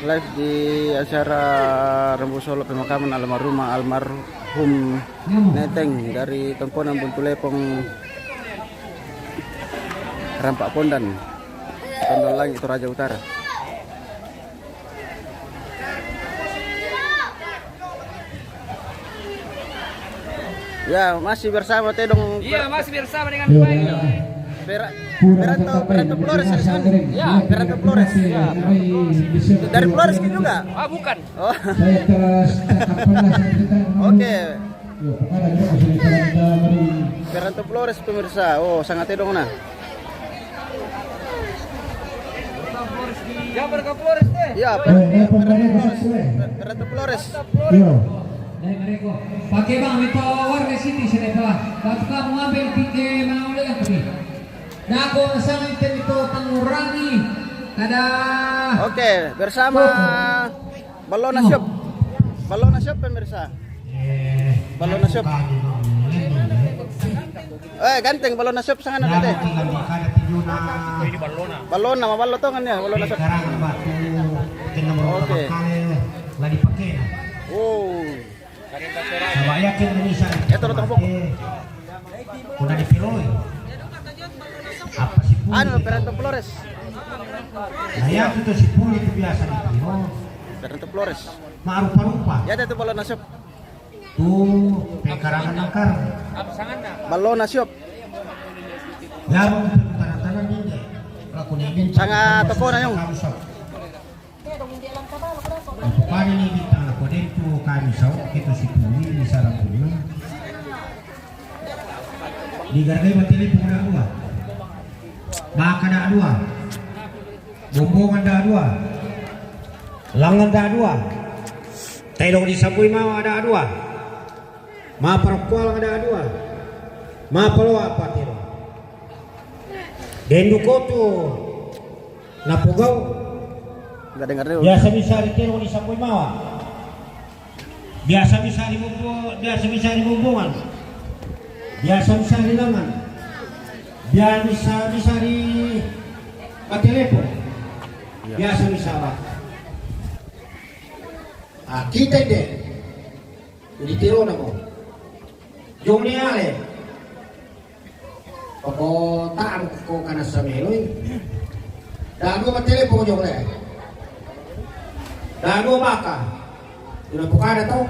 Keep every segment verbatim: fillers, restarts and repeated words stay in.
Live di acara Rembusolo pemakaman almarhumah, almarhum Neteng dari Tomponan Buntu Lepong, Rampak Pondan, Tondon Langit, Toraja Utara. Ya, masih bersama Tedong. Iya, masih bersama dengan Pai. Pera-, Peranto, Peranto Flores, kan? Ya, Peranto Flores. Ya. Dari Flores juga? Ah, bukan. Oh. Oke. Peranto Flores, pemirsa. Oh, sangat Tedong, nah. Ya, Peranto Flores, deh. Ya, Peranto Flores. Peranto Flores. Iya. Dari mereka. Pakai bang, itu warga sini sini, Pak. Waktu kamu ambil tiket mau lihat tadi. Nah, aku sama itu, itu pengurangi. Ada. Oke, bersama Ballona Shop. Ballona Shop, pemirsa. Ballona Shop. Eh, ganteng Ballona Shop sana, Tete. Ballona, ma ballo tongan ya, Ballona Shop. Oke. Oh. Itu lo tepuk. Udah dipiroi. Apa sih? Anu, Peranto Flores. Nah, ya, itu si Puli itu biasa dipiroi. Peranto Flores. Marupa-rupa. Ya, itu Ballona Shop. Tuh, pekarangan akar. Ballona Shop. Ya, mau putaran tanah ini. Kalau aku nebin, sangat toko na yung. Kamu sok. Pokoknya ini kita, aku ada itu kami sok, kita si Puli, di Sarapuna. Di Gargai Batili pun ada dua. Baka ada dua. Bombongan ada dua. Langan ada dua. Tedong di Sabui mau ada dua. Ma Parokkualang ada dua. Ma Paloa apa tiro. Dendu kotu. Napogau. Nggak dengar dulu. Biasa bisa di tiro di Sabui mawa. Biasa bisa di Bumbu, biasa bisa di Bumbungan. Biasa bisa di Langan. Biasa bisa, bisa di Matelepon. Iya. Biasa bisa, Pak. Ah, kita deh. Jadi tiro namo. Jong ni ale. Pako ta'am ko kana sameloi. Da dua matele poko jong le. Da dua baka. Ina pokada to.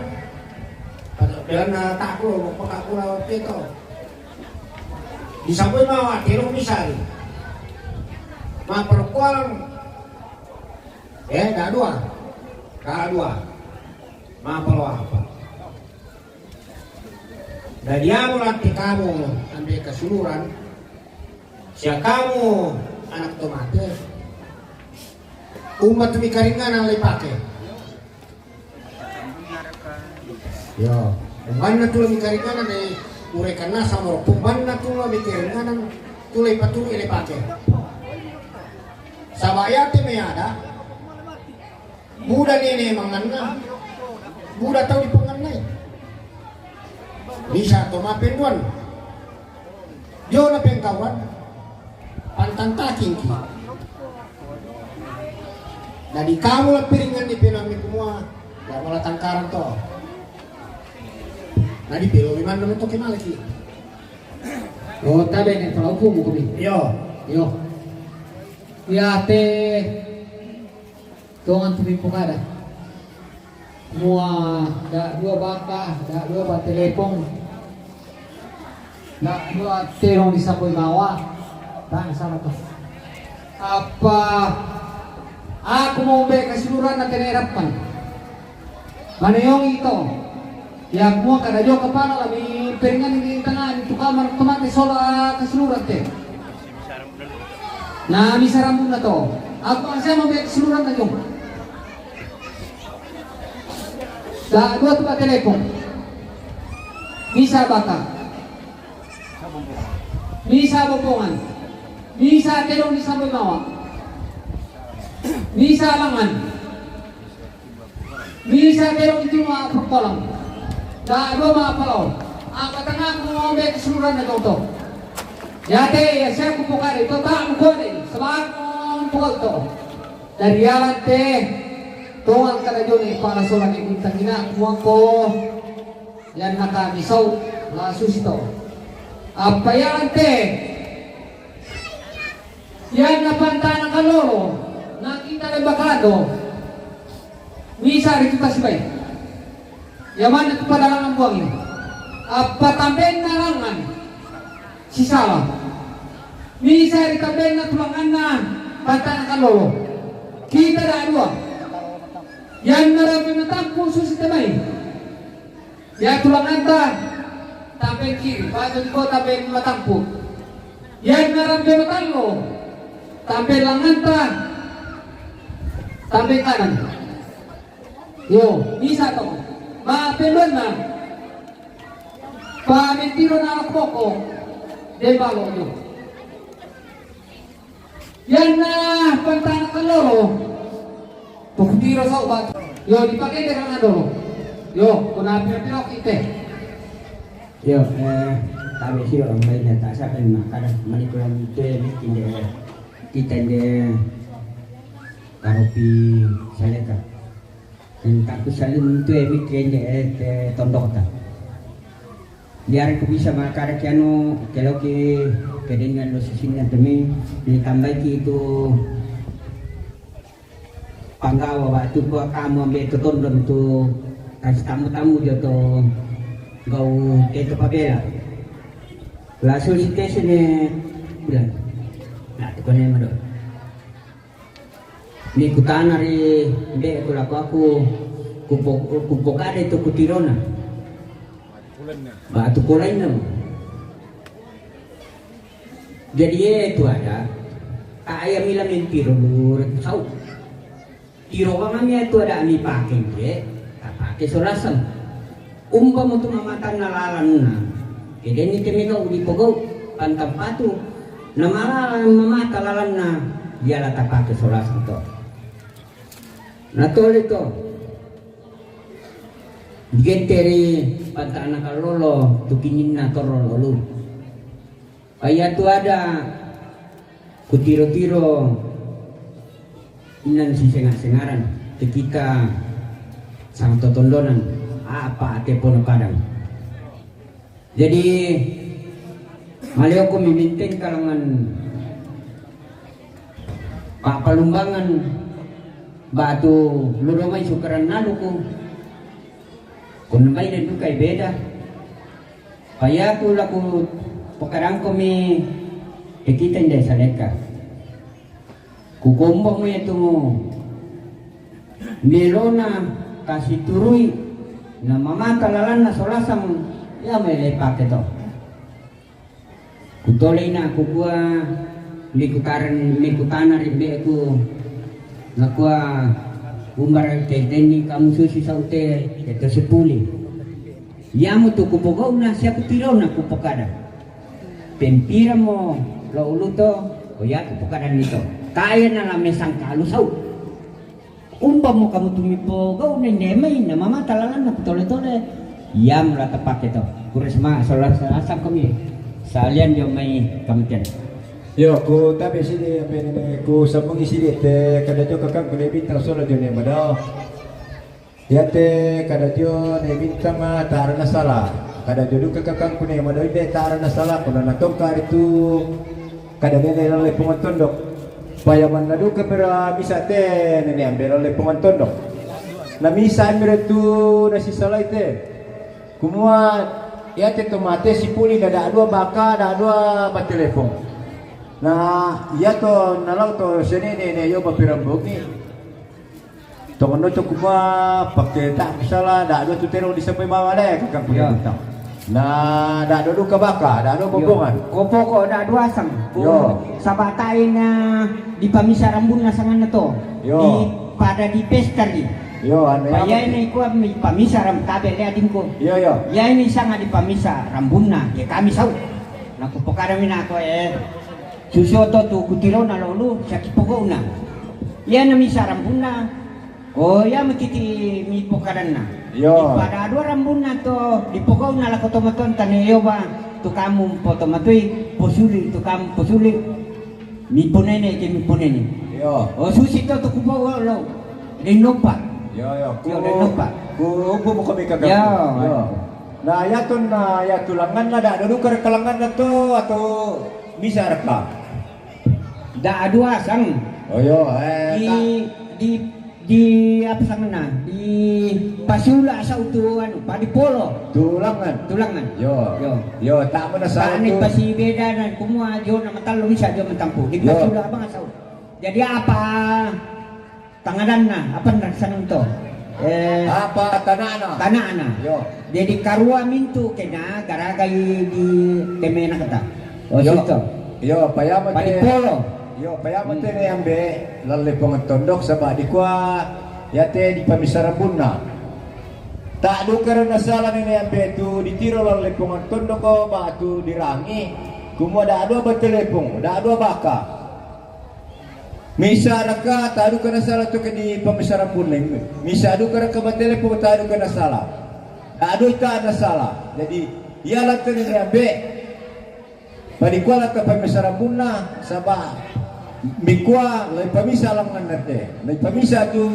Belan na tako, paka kula peto. Di Sabui mawa telo misari. Ma Parokkualang. Eh, da dua. Da dua. Ma Paloa apa. Dadi amo lante kamu ambe kasuluran, sia kamu anak to mate. Umma tu mikaringanan lai pake. Yo, umbanna tu mikaringanan ne urekan nasa moro, umbanna tu mikaringanan tu lai paturu ile pake. Saba yate me ada. Buda nene manganna, buda tau dipangannai. Bisa to mapenduan. Jona pengkauan, pantang taking ki. Dadi kamu la piringan di penami kumua, la mala tangkaran to. Dadi pelo liman namen to kemalaki. Oh, tabe ne pala hukum kumi. Yo. Yo. Ya te Tongan tu mipokada. Mua da dua baka, da dua batelepong, da dua terong di Sabui mawa. Tang sama tu. Apa aku mau be kasuluran na tenerapan. Mana yong ito? Ya mua kada jo kapala lami peringan di tangan tu kamar tomate sola kasuluran te. Na misa rambutna to. Aku asa mau be kasuluran na jo. Da dua tu batelepong. Misa baka. Misa bombongan. Misa terong di Sabui mawa. Misa Langan. Misa terong di Parokkualang. Da dua ma Paloa. Apa tanga ku mau be kasuluran na to. Ya te, ya sia ku pokade to, ta mu kode. Sebab mau pokade to. Dari yalan te. Doang kada jone pala sola ni bintang ina kuangko. Yan naka misau la susito. Apa yan te? Yan na pantana kalolo na kita le bakado. Misa ri tuta sibai. Yamana tu padalangan buang ini. Apa tambenna langan? Sisala. Misa ri tambenna tulanganna pantana kalolo. Kita da dua. Yan na rampe matampu susi temai. Ya tulanganta tamben kiri, batu di kota ben matampu. Yan na rampe matallo tamben langanta tamben kanan. Yo, misa to. Ma peluanna. Pa mentiro na koko. De balo yo. Yan na pantana kalolo. Tukutiro sau batu. Yo, dipake de kalana dolo. Yo, kuna piro-piro kite. Yo, eh, tabe siro mai na tasa kan makada mani kulang te mikin de. Kita de karopi saleka. Yang tak kusalim tu emi kende eh te tondok ta. Biar ku bisa makada kianu keloki kedengan lo sisingan temi ditambaiki itu panggawa waktu ku kamu ambil tu tondon tu kasih tamu-tamu jo to gau te to pabela. Langsung si te sini bilang. Nah, tu kone mado. Ni kutana ri mbe ku lako aku kupo-, kupokade tu kutirona. Batu kolaina. Jadi e tu ada. Aya mila mentiro lure kusau. Tiro wangami e tu ada ami pake je. Tapake solasang. Umpamo tu mamatanna lalanna, kedeni kemega udi pogau, pantang patu, na malalang mamata lalanna, diala tapake solasang to. Na tole to. Digenteri pantana kalolo, tukininna torro lolu. Paiatu ada kutiro-tiro inan sisenga-sengaran te kita sangtotondonan apa ate pono kadang. Jadi maleoko miminten kalangan papalumbangan batu luromai sukaran naluku. Kunumbai dan dukai beda. Payaku laku pakarangko mi te kita ndai saleka. Kukombo mu ya tumu melona kasi turui na mamata lalanna solasang ya mele pake to. Kutole ina kukua mikutaren mikutana ri mbeku nakua umbara teteni kamu susi saute teto sepuli. Yamu tu kupogouna sia kutirona kupokada. Pempira mo lo uluto ko ya kupokada nito. Kaya na lame sangkalu sau. Umpamo kamu tu mipogau nende mai na mamata lalanna tole-tole. Yam la tapake to. Kuresma sola sasang kami. Salian yo mai kamiten. Yo, ku tabe sidi ambe nene ku sambungi sidi te kada jo kakang kule bintang sola jo ne madao. Ya te kada jo ne bintang ma tarana sala. Kada jo duka kakang kune madao inde tarana sala kuna na tongkar itu. Kada nene lale pongontondok. Payaman na duka pera bisa te nene ambe lale pongontondok. Na misa ambe tu na sisalai te. Kumua ya te tomate sipuli na da dua baka da dua batelefon. Na ya to na lau to senene ne yo bapirambok ni. Tongono to kuma pake tak misala da dua tu terong di sampai bawah le kakang punya bintang. Na da dua duka baka da dua bobongan. Ko poko da dua sang. Yo. Sabatai na di pamisa rambun na sangana to. Yo. Di pada di pesta di. Yo anu ya. Paya ini kuat mi pamisa ram tabe le adingko. Yo yo. Ya ini sanga di pamisa rambun na ke kami sau. Na ku pokada mina ko e. Susoto tu kutirona lolu saki pogona. Ya na misa rambun na. Oh, ya makiti mi pokadanna. Yo. Pada dua rambunna to di pogona lako tomaton tane yoba tu kamu potomatui posuli tu kamu posuli. Mi ponene ke mi ponene. Yo. Oh, susi to tu kupogo lo. Linopa. Yo, yo, ku, yo, dan lupa. Ku, ku, ku, ku, ku, ku, yo. Yo. Nah, ya tu, nah, ya tu langanna, dak ada duka raka langanna tu, atau bisa raka? Dak ada asang. Oh, yo, eh, di, tak. Di, di apa sangna? Di Pasiula sautu anu, Padipolo. Tulangan. Tulangan. Yo. Yo. Yo, tak mana satu. Pasi beda dan kumua jo nama talo bisa jo mentampu. Di Pasiula abang asau. Jadi apa? Tangadanna, apa narasanna to? Eh, apa tanana? Tanana. Yo. Jadi karua mintu kena garagai di kemena kata. Oh, yo. Situ. Yo, payama te. Padipolo. Yo, payama te ne ambe lalle pongan tondok saba dikua ya te di pamisara bunna. Tak duka rena sala ne ambe tu ditiro lalle pongan tondok ko batu dirangi. Kumua da dua batelepong, da dua baka. Misa raka, tak duka nasala tu ke di pamisara buneng. Misa duka raka batelepong, tak duka nasala. Tak duka nasala. Jadi, ia lantu ni ambe. Padikua lata pamisara bunna, saba. Mikua, lai pamisa langan nate. Lai pamisa tu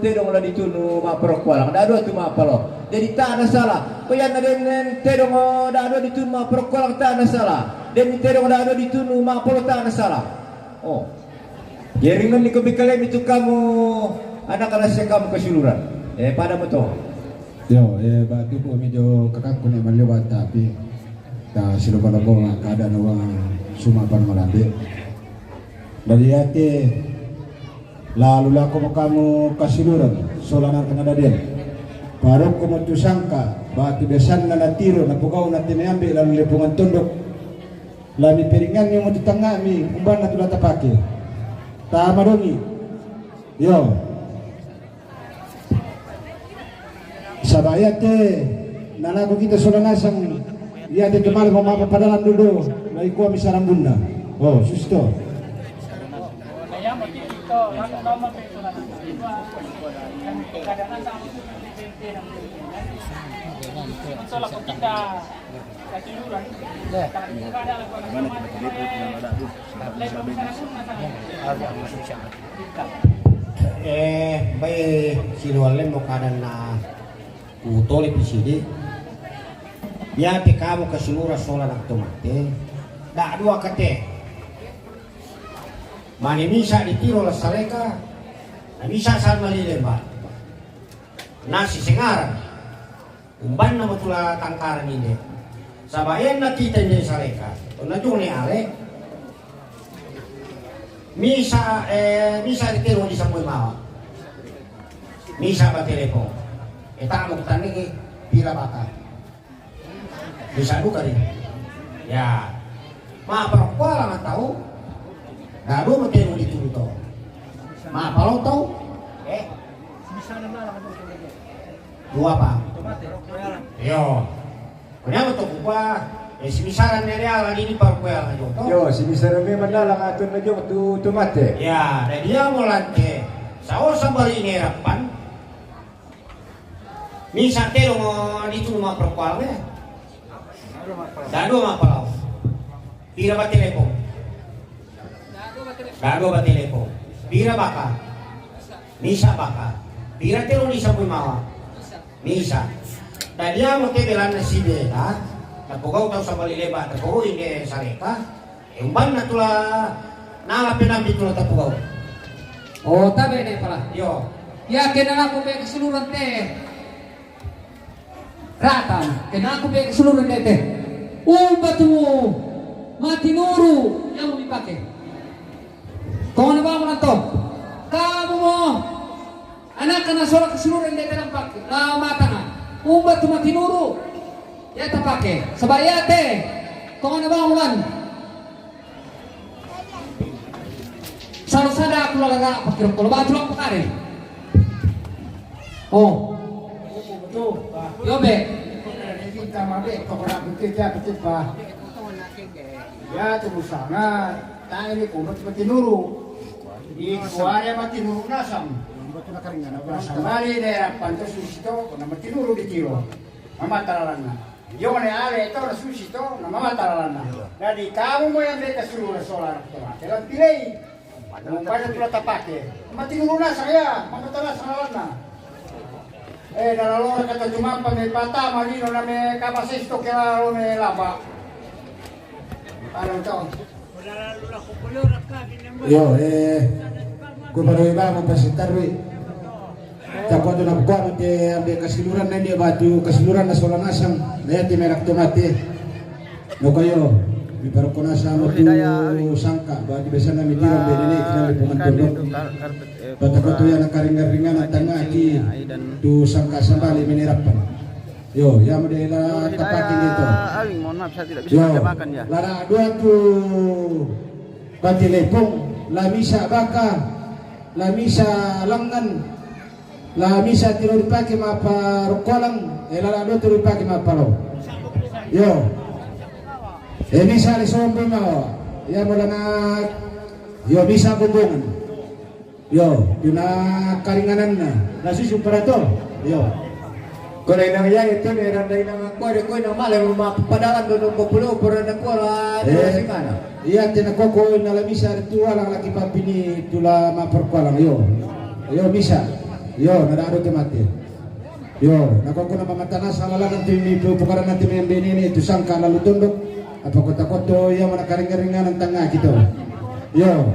tedong la ditunu ma perkualang. Tak dua tu ma palo. Jadi, tak nasala. Ko ia na den tedong, tak dua ditunu ma perkualang, tak nasala. Den tedong, tak dua ditunu ma palo, tak nasala. Oh. Jadi ringan ni ko bikalemi tu kamu, anak-anak saya kamu keseluruhan. Eh, pada mo to. Yo, eh, batu ko mi jo kakakku ne malio bata pi. Ta silo pada ko keadaan wa suma pan malambe. Dari ate lalu lako mo kamu keseluruhan, sola na kena dadian. Parokko mo tu sangka, batu besanna natiro, napogau na tene ambe lalu lepongan tondok. Lani peringanni mo tu tangnga'mi, umbanna tu la tapake. Tama dongi. Yo. Saba iate, nalako kita sola nasang, iate temale mo mapa padalan dodo, na ikua mi sarambunna. Oh, susto. Eh, bai siluallemmo kadanna utole pisidi. Iate kamu keseluruhan sola na tomate. Dak dua kate. Mane misa ditiro la saleka. Na misa salma lile, Mbak. Nasi sengaran. Umbanna mo tu la tangkaran inde. Saba enna kita inde saleka. Tonna jone ale. Misa, eh, misa ritero di samboi mawa. Misa ba telepon. E tak mo kutandiki pila baka. Misa duka ri. Ya. Ma perkuala ma tau. Gado mo tero di turu to. Ma palo tau. Eh. Dua pa. Yo. Kunyama to kupa, eh, simisaran ne dia lagi ni par kuya la joto. Yo, simisaran memang dalam atur na jong tu, tu mate. Ya, dan dia mo lante. Sao sabari ne rapan. Misa tero mo di tu ma perkual ne. Dado ma palau. Pira ba telepon. Dado ba telepon. Pira baka. Misa baka. Pira tero ni sapu mawa. Misa. Dadi amo te belanna si beta, tapogau tau sabali leba, tapogau inde sareka, e umbanna tula nala penampi tula tapogau. Oh, tabe ne pala. Yo. Ya kena laku be keseluruhan te. Rata, kena aku be keseluruhan te. Umba tu matinuru yang dipake. Kau na bangun atau? Kamu mo. Anak kana sola keseluruhan dia dalam pake. Lama tangan. Umba tu matinuru. Ya tapake. Sebab ya te. Kau na bangun. Salo sada aku lalaga pakiro kolo batu lako pakare. Oh. Yo be. Kita mabe koko na putih ya putih pa. Ya tu musanga. Tang ini kumat mati nuru. Di kuare mati nuru nasam. Nasam bali daerah pantas di situ kona mati nuru di tiro. Mama talalana. Yo ne ale to na susi to na mama talalana. Jadi kamu mo yang beta suruh solar to. Telan pilih. Mau pada tulah tapake. Mati nuru nasang ya, mama talalana. Eh, dalalora kata cuma pa me pata malino na me kaba sesto ke lalo me laba. Ano to? Yo, eh, ku baru iba mo pasitarwi. Tako tu na kukuha mo te ambe kasiluran na dia batu, kasiluran na sola nasang, na ya te merak tomate. No kayo, mi paroko nasa mo tu sangka, ba ti biasa na mi tira ambe nene, kina mi pemantulok. Bata ko tu ya na karingan-ringan na tanga ki tu sangka sambali menerapan. Yo, ya modela tapakin dito. Aling, mohon maaf, saya tidak bisa menerjemahkan ya. Lara dua tu bati lepong, la misa baka, la misa langan, la misa tiro dipake mapa rokolang, e lara dua tiro dipake mapa lo. Yo. E misa le sombo mawa. Ya modela na, yo misa bumbungan. Yo, tuna karingananna. Na susu para to. Yo. Kore nang ya itu ne randa inang aku ada kue nang male ma padalan do no populo pura na kuala de singana. Iya tena koko na la misa tua la laki papini tula ma perkualang yo. Yo misa. Yo na daru te mate. Yo na koko na mamatana sala la nanti mi pu pukara nanti mi ambeni ni tu sangka lalu tunduk. Apa kota koto ya mana karingan-ringanan tanga kita. Yo.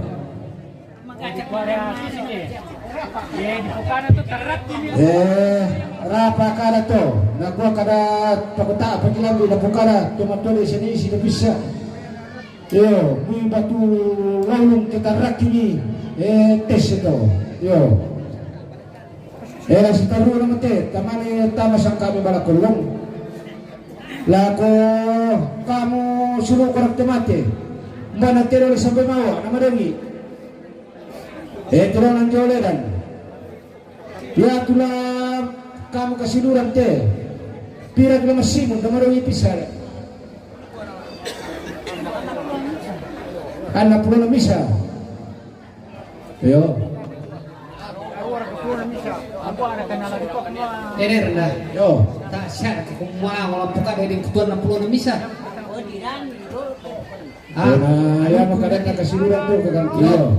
Eh, rapa kada to. Na kua kada pakuta pakilambi na kukada to matole sini isi na bisa. Yo, mi batu laulung kita raki ni. Eh, tes to. Yo. Eh, la sitaru na mate, tamane tama sang kami bala kolong. Lako kamu suruh korak te mate. Mana tero le sampai mawa, nama dengi. Eh, tiro nanti oleran. Ya tula kamu kasiluran te. Pira tula masimun, kamaro ipisa. Anna pulona misa. Yo. Ene renda. Yo. Tak siap ke kumua wala puka dari ketua enam puluh enam misa. Ah, ya makadata kasiluran tu kagang iyo.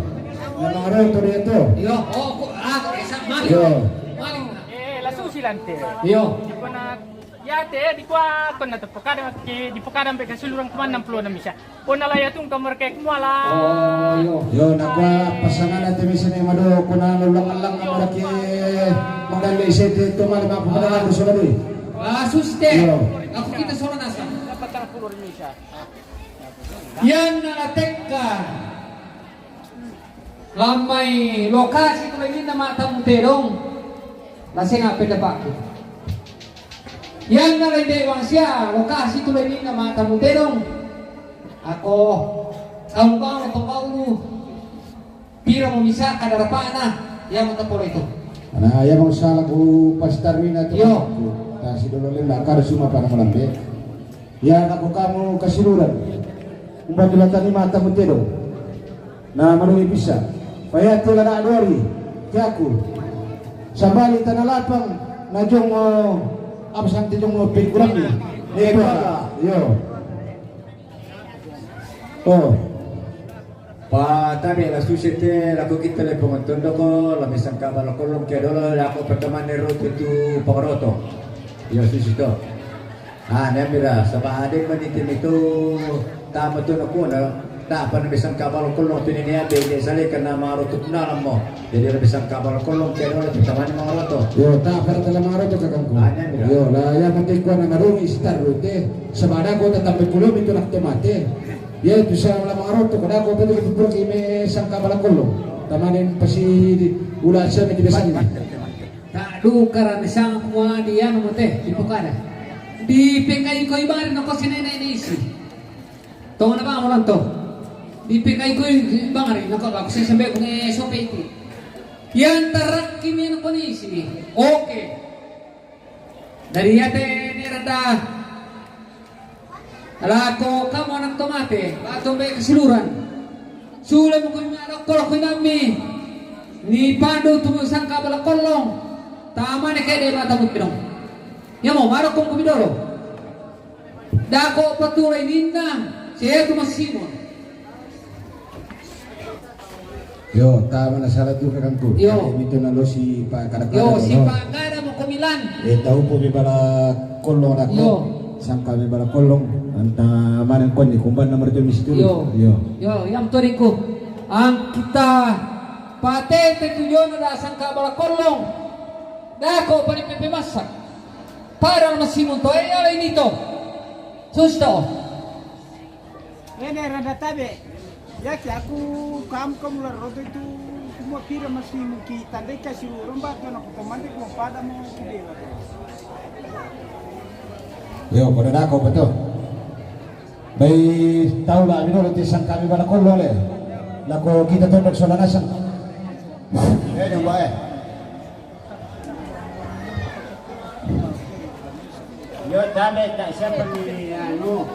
Memang orang tu dia tu. Iyo, oh, ah, esa maling. Iyo. Maling. Eh, langsung silante. Iyo. Di kona ya te di kua kona tu pokada ke di pokada sampai kasiluran kuma enam puluh enam misa. Kona la ya tung kamar ke kumala. Oh, iyo. Yo, na kua pasangan ate misa ne mado kona lulang-lang kamar ke mandale sete tu mali mapu pada lalu sola dui. Ah, suste. Iyo. Aku kita sola nasa. Dapat enam puluh misa. Iyanna natekka lammai lokasi tu laininna matamu tedong, nasenga pedapakku. Iyanna lainde wangsia lokasi tu laininna matamu tedong, ako tau bang to baulu. Pira mo misa kada rapana, iya mo tapolo itu. Nah, iya mo sala ku pastarwina tu. Iyo. Ta sidolo lenda kada suma pada malambe. Ya nako kamu kasiluran. Umba tulatani mata mutedong. Na marui bisa. Paya tela na aduari. Kiaku. Sambali tana lapang na jongo absang te jongo pengkurang ni. Iyo. Oh. Pa tabe la susi te lako kita le pongontondoko la misangkaba la kolong ke dolo lako pertemanan roto tu pangoroto. Iyo susi to. Ah, nembira saba ade maniti mitu tama tu nakuna. Ta pa na misangkaba la kolong tu ni ade de sale kana maroto na lamo. Jadi lebih sangka bala kolong ke dole tu tamani mangaroto. Yo, ta para tala mangaroto kakangku. Hanya mira. Yo, la ya mate kuana marumi sitar rute. Sabada ko ta tampe kulo mitu nak te mate. Ya itu sa la mangaroto kada ko pete ke pura ki me sangka bala kolong. Tamani pasi ula sa me di besani. Ta du karana sang mua di anu mate di pokada. Di pekai ko ibari no ko sinene ni isi. Tongana bang molanto. Di pekai koi bangari nako bang se sambe kunge sope iti. Yang tarakki mi nako nisi. Oke. Dari ate ni rada. Lako kamu anak tomate, ba tombe kasiluran. Sule mo kui mi anak kolo kui nami. Ni pandu tumu sangka bala kolong. Tamane kede mata mutpinong. Ya mo maro kong kumidolo. Dako patulai ninna, setu masimon. Yo, ta mana salah tu kakangku. Yo. Kami tu nalo si pa kada yo, si pa kada mo Milan. Eh, tau po mi bala kolong na ko. Yo. Sangka mi bala kolong. Anta manen koni kumban nomor tu misi tulu. Yo. Yo. Yo, yang tori ku. Ang kita pate te tujuan da sangka bala kolong. Da ko pani pepe masak. Para masimun to, eh, ala ini to. Susto. Ene rada tabe. Ya ki aku kam kamu la rodo itu, kuma pira masi muki tandai kasi urang ba tona ko tomande kuma pada mo kudela. Yo, ko da ko betul. Bai tau la mino ti sangka mi bala kolong le. La ko kita tondok sola nasang. Eh, dong bae. Yo, tabe tak siapa ni, anu,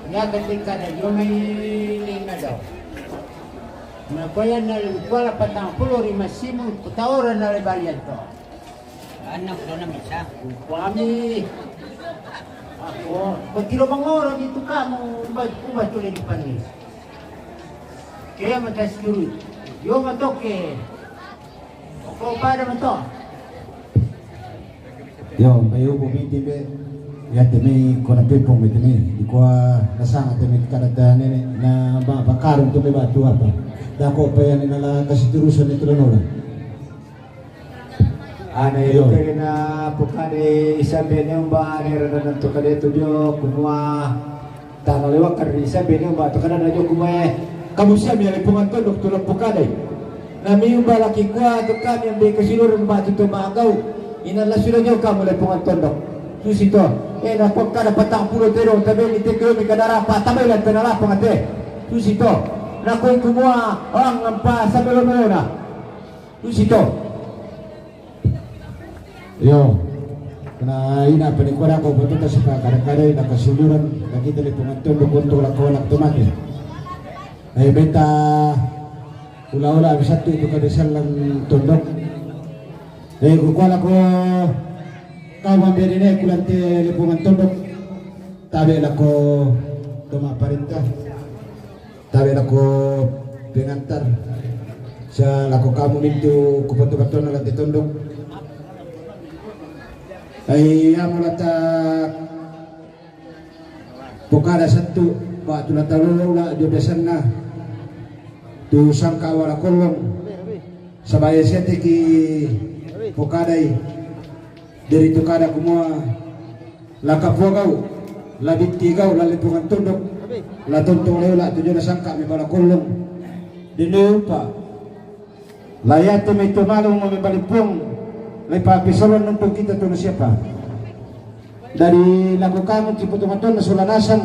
ya ketika ada yo mai ni nado. Na koya na kuala patang puluh lima simu, kutaora na le balian to. Anak dona bisa. Kuami. Ako, patiro mangoro di tu kamu, ba, ba tu le di panis. Kaya matas kuru. Yo matoke. Ko pada mato. Yo, bai upu miti be. Ya temi kona pepong be temi. Di kua nasanga temi kada ta nene na ba bakarung tu be batu apa. Da ko pe yani nala kasi turusan itu lanola. Ana yo. Yo kena pokade isabe ne umba ne rada na tukade tu dio kumua. Tana lewa kari sabe ne umba to kada na joku mae. Kamu sia mi ale pongan tondok tu la pokade. Na mi umba laki kua to kami ambe kasilur umba tu to magau. Ina la sudah jo kamu le pongan tondok. Susi to. Eh, na kua kada patang puluh tero tabe ni teke mi kada rapa tabe la tena lapang ate. Susi to. Na kua kumua orang ampa sabe lo mona. Susi to. Yo. Na ina pani kora ko boto ta sipa kada-kada ina kasuluran na kita le pongan tondok untuk la kona to mate. Ai beta ula-ula bisa tu itu kada salang tondok. Eh, ko kuala ko kau ambil ini kulante le pongan tondok. Tabe la ko toma parintah. Tabe la ko pengantar. Sa la ko kamu mintu ko pato-pato na lante tondok. Ai amu lata pokada satu ba tu lata lolo la jo besanna. Tu sangka wala kolong. Sabae sete ki pokadai. Dari tu kada kumua. La kapua gau, la bitti gau, la le pongan tondok, la tontong leo la tujuan sangka mi bala kolong. Dende upa. La yate mi to malu mo mi bali pong, le pa pisalan nonton kita to na siapa. Dari laku kamu ki potongan tona sola nasang,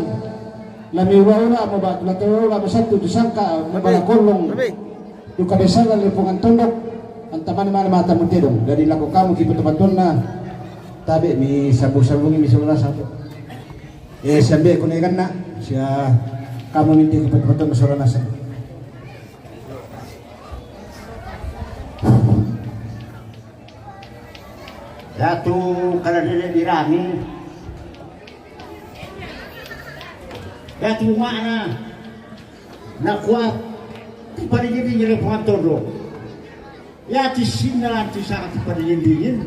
la mi ula-ula mo ba, la to ula mo satu tu sangka mi bala kolong. Tu kabesalan le pongan tondok, antamani mala mata mutedong. Dari laku kamu ki potongan tona, tabe mi sabu-sabungi mi sola nasang. Eh, sambe ko ne ganna, sia kamu minti ko pato-pato masora nasa. Datu kada nene dirami. Datu mana? Na kuat. Ti padi gini nyele pongan tondok. Ya ti sinna ti saka ti padingin-dingin.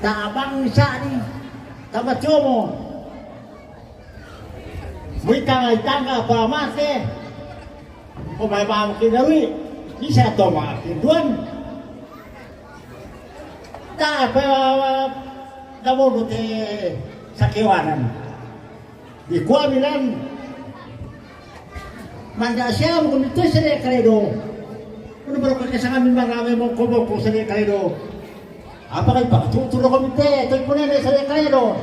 Tabang sani, taba como. Mui tanga-tanga pa mate. O mai ba makin dawi. Bisa to makin duan. Ta pa, ta mo te sakewanan. Di kua bilang, manda siam komite sede kaledo. Kuno baru kake sanga mimba rame mo kobo ko sede kaledo. Apa kai pak tutu lo komite, to punene sede kaledo.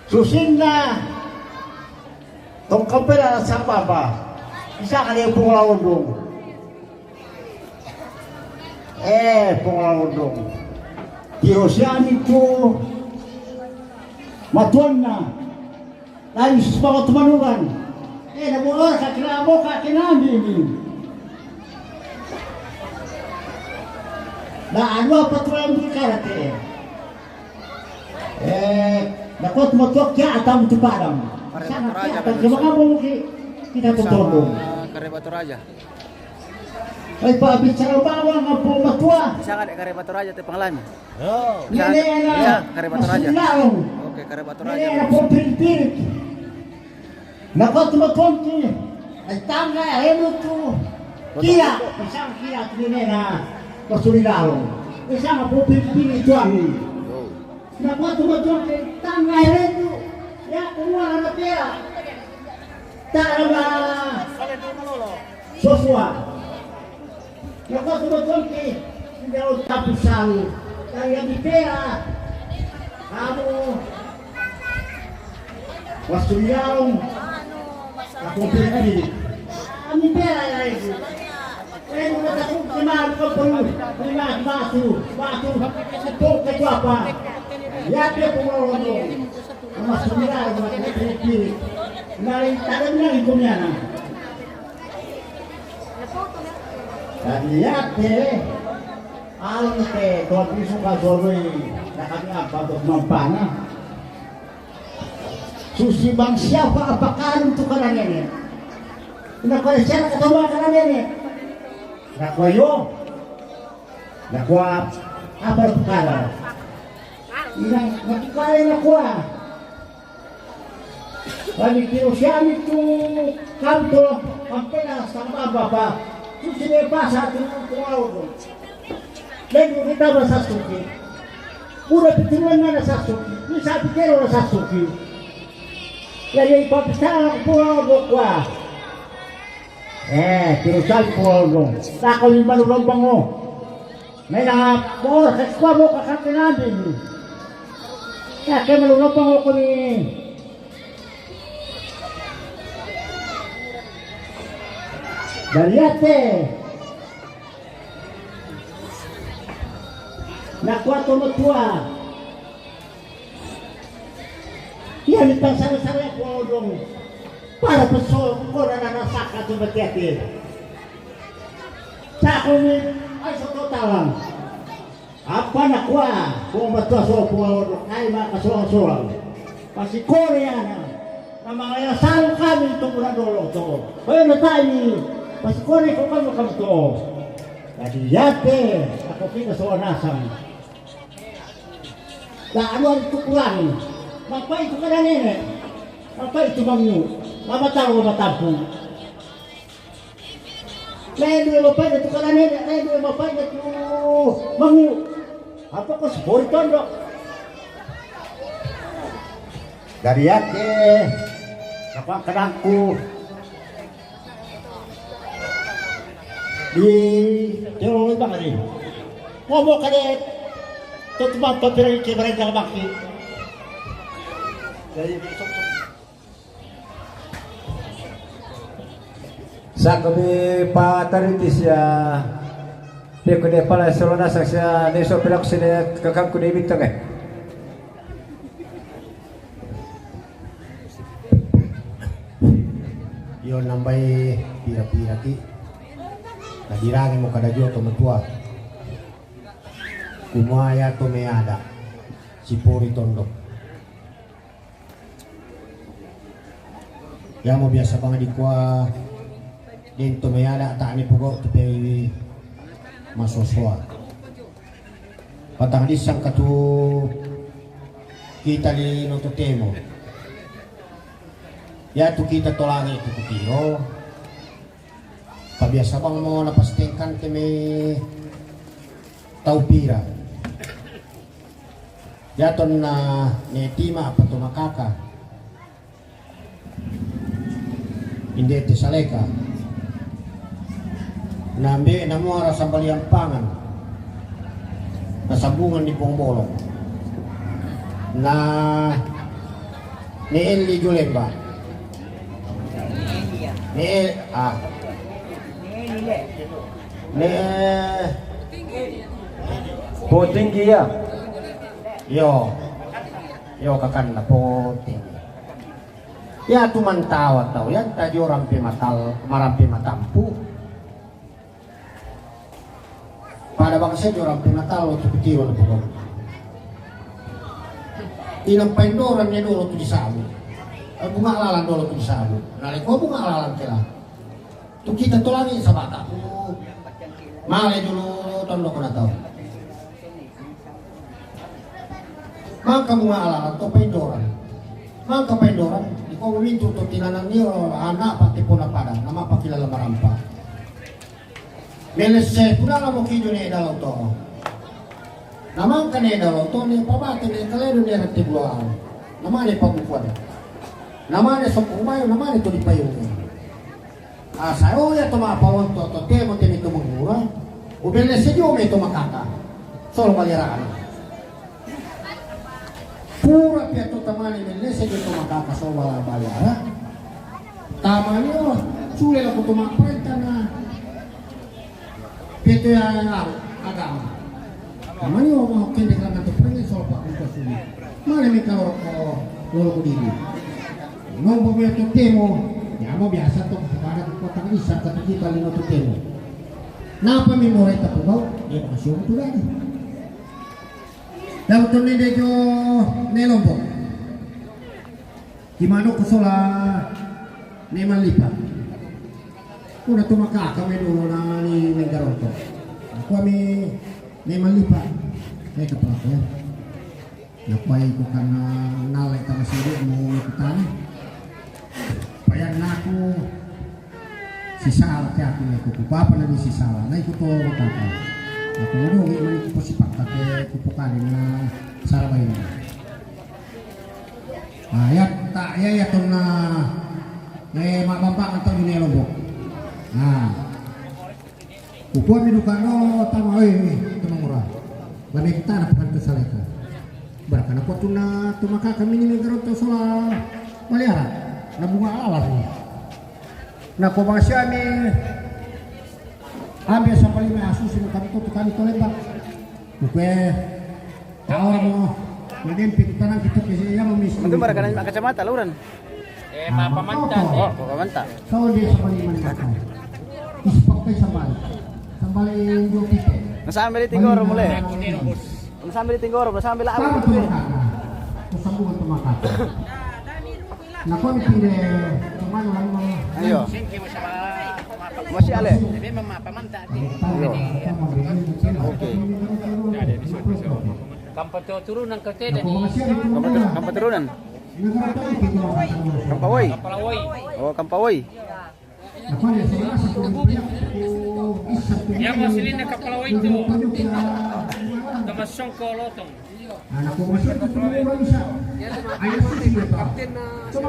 Susinna, tong kampela sapa apa. Isa kale pung laundung. Eh, punglaundung. Tiro siami tu matuanna. Lain sisbawa tu manuran. Eh, na bola kakira boka kinambi mi. Na anu apa tu yang di karate. Eh, na kuat matuak kia atam tu padam. Sana kia atam ke makamu ki kita tu tondong. Karya Batu Raja. Ay, pabicara bawang ang pamatua. Siya nga, kare Batu Raja, te pangalan. Nene na, iya, kare Batu Raja. Oke, kare Batu Raja. Nene na po piripirik. Nakuatu matuang ki, ay tanga, ay enu tu. Kia, isang kia tu nene na, pasulilalo. Isang po piripirik tu ami. Nakuatu matuang ki, tanga, ay enu tu. Ya, kumuha na pera. Tanga. Sosua. Nakuatu matuang ki, indaw tapusan. Kaya di pera. Amo. Wastu yaong. Aku pipili. Ami pera ya itu. Kaya di mata ku kemari ke perlu. Lima batu, batu. Pok ke apa? Ya dia pemulung tu. Wastu yaong, aku pipili. Nari tadi nari kumiana. Tadi ya te, alun te, tuan pisu ka tuan rui, na kami apa tu mampana. Susi bang siapa apa karun tu kana nene. Na kwa siapa katawa kana nene. Na kwa yo. Na kwa apa tu kana. Ina, na kwa na kwa. Kami kirusiami tu kantor, kampena sama bapa. Susi ne pasa tu, tu auto. Lendu kita ba sasuki. Pura pitiruan na sasuki. Bisa pitero na sasuki. Ya, ya, ipa pisara ku pura bokwa. Eh, kirusiami pura bokwa. Tako lima lubang bango. Mena bor ke kwa mo ka kate nandi. Ya ke melu lopang ko ni. Dari ate. Nakuatu matua. Iya ni tang sare-sare ko dong. Para peso ko na na saka tu betiate. Cakuni, ay sa totalan. Apa na kwa, kung matua so puwalo, ay makasolang-solang. Pasikore ana, na mga yasal kami itong mula dolo to. Kaya na tayo, pasikore ko kami kami to. Jadi yate, ako kita so nasang. Na ano ang tukulan, mapait ko ka na nene, mapait ko mangyo, mamataro, matampung. Lain dua mapai na tu kana nene, lain dua mapai na tu mangu. Apa ko sepori tondo. Dari ate, kapang kadangku. Di, tiro bang ni. Ngomong kade, tutupan papirang ke barang baki. Dari Sako mi patariti sia, peko de pala solo nasak sia, ne so pelak sine kakangku de bitong eh. Yo nambai pira-pira ki. Kadirangi mo kada jua to matua. Kumaya to me ada. Sipori tondok. Yamo biasa bang dikua dento mayada tani pogo tu pe masosoa. Patang disang katu kita di noto temo. Ya tu kita tolangi tu kutiro. Pabiasa bang mo napastengkan teme tau pira. Yaton na ne tima apa tu makaka. Inde te saleka. Na mbe na muara sambalian pangan. Na sambungan di pong bolong. Na ne eli julemba. Ne el, ah. Ne po tinggi ya. Yo. Yo kakan na po tinggi. Ya tu mantawa tau ya tajo rampe matal marampe matampu. Pada bangsa jo rampe matal lo tu pitiro lo pokok. Inang paindoran ne dolo tu disabu. Eh, bunga lalan dolo tu disabu. Nale ko bunga lalan kela. Tu kita tolangi sabata. Male dulu tondo kena tau. Mangka bunga ala to paindoran. Mangka paindoran, di ko mintu to tinanan ni anak pati puna pada, nama pakilala marampa. Melese puna la mo kijo ne dalau to. Nama ka ne dalau to ne pabate ne kaledo ne rete bulan. Nama ne pabukuan. Nama ne sokumayo, nama ne to di payung. Asa o ya to mapalonto to temo temi to mangura. Ubele sejo me to makaka. Solo baliarana. Pura pia to tamane mele sejo to makaka solo baliara. Tamane o sule la ko to maprenta na. Peto ya agama. Tamane o ma kende kala to prenge solo pa ko suli. Mane me ka lolo ko diri. Nombo me to temo, ya mo biasa to pada ko kota bisa ka kita lino to temo. Napa me morai ta pugau, ya masih tu lagi. Dalam to nende jo ne Lombok. Kimano ko sola ne Malipa. Kuna to makaka me dulu na ni Menggaronto. Aku ami ne Malipa. Ne kapako. Ya pai ko kana nale tama sidi mo kutani. Payan naku sisala ke aku ne ku papa na ni sisala. Na iku to kaka. Aku ngadu ngi mani ku posipaka ke ku pokali na sarabaina. Ah, ya ta ya ya tona eh ma bamba antar dunia Lombok. Nah. Kukua mi duka no tama oi tama mura. Lame kita na pakan to saleka. Barakana ko tuna to makaka mini Menggaronto sola baliara. Na bunga alas ni. Na ko bangsa mi ambil sampai lima asus ini kami to kami to lembak. Buke. Tahu mo. Nadempe tanang kita ke ya mo mis. Mantu barakana kacamata lauran. Eh, mapamanta. Oh, mapamanta. Tahu dia sampai lima makan. Ispak kai sampai. Sampai dua pipe. Nasambil di tinggoro mule. Nasambil di tinggoro, nasambil apa tu? Sambungan tu makan. Nakon pinde kemana lama? Ayo. Masih ale. Ayo. Oke. Kampa turunan ka tede. Kampa turunan. Kampawoi. Oh, Kampawoi. Ya mo silina Kapalawoi tu. Tama songko lotong.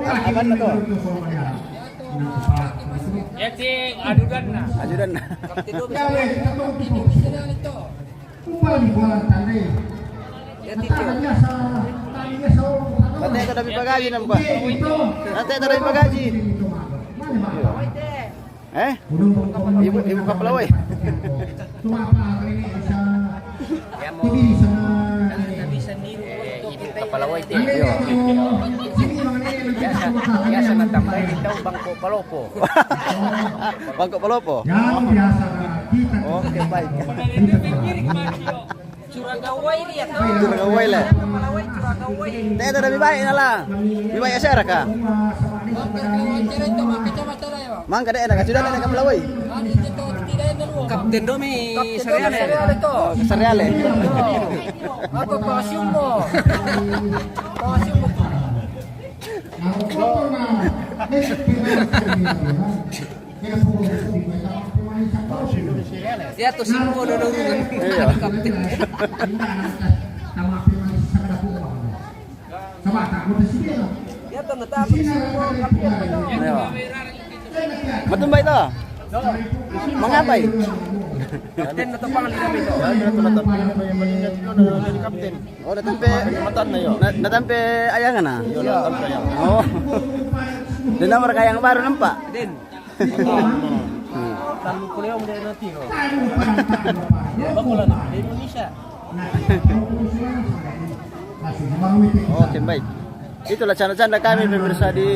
Aban na to. Yati adudan na. Adudan na. Nanti kada mi pagaji nampa. Nanti kada mi pagaji. Eh? Ibu ibu Kapalawoi. Kapalawoi ti. Biasa biasa na tamai tau bangko palopo. Bangko palopo. Oke, baik. Curagawai dia. Curagawai le. Curagawai, curagawai. Tete da mi baik nala. Mi baik asara ka. Mangka de na ka sudah na Kapalawoi. Kapten domi Kapten domi Sariale. Sariale to. Aku kau siumo. Kau siumo. Ya to simbo do do. Iya. Kapten. Ya to na tama simbo kapten. Iya. Matumbai to. Mangapai? Kapten na to pangan kami to. Kapten. Oh, natampe. Matan na yo. Na, natampe ayangan na. Yo, natampe ayangan. Oh. Dena marka yang baru nampak. Den. Tanu kuleo mo dai na tiro. Bakulan di Indonesia. Oke, baik. Itulah canda-canda kami pemirsa di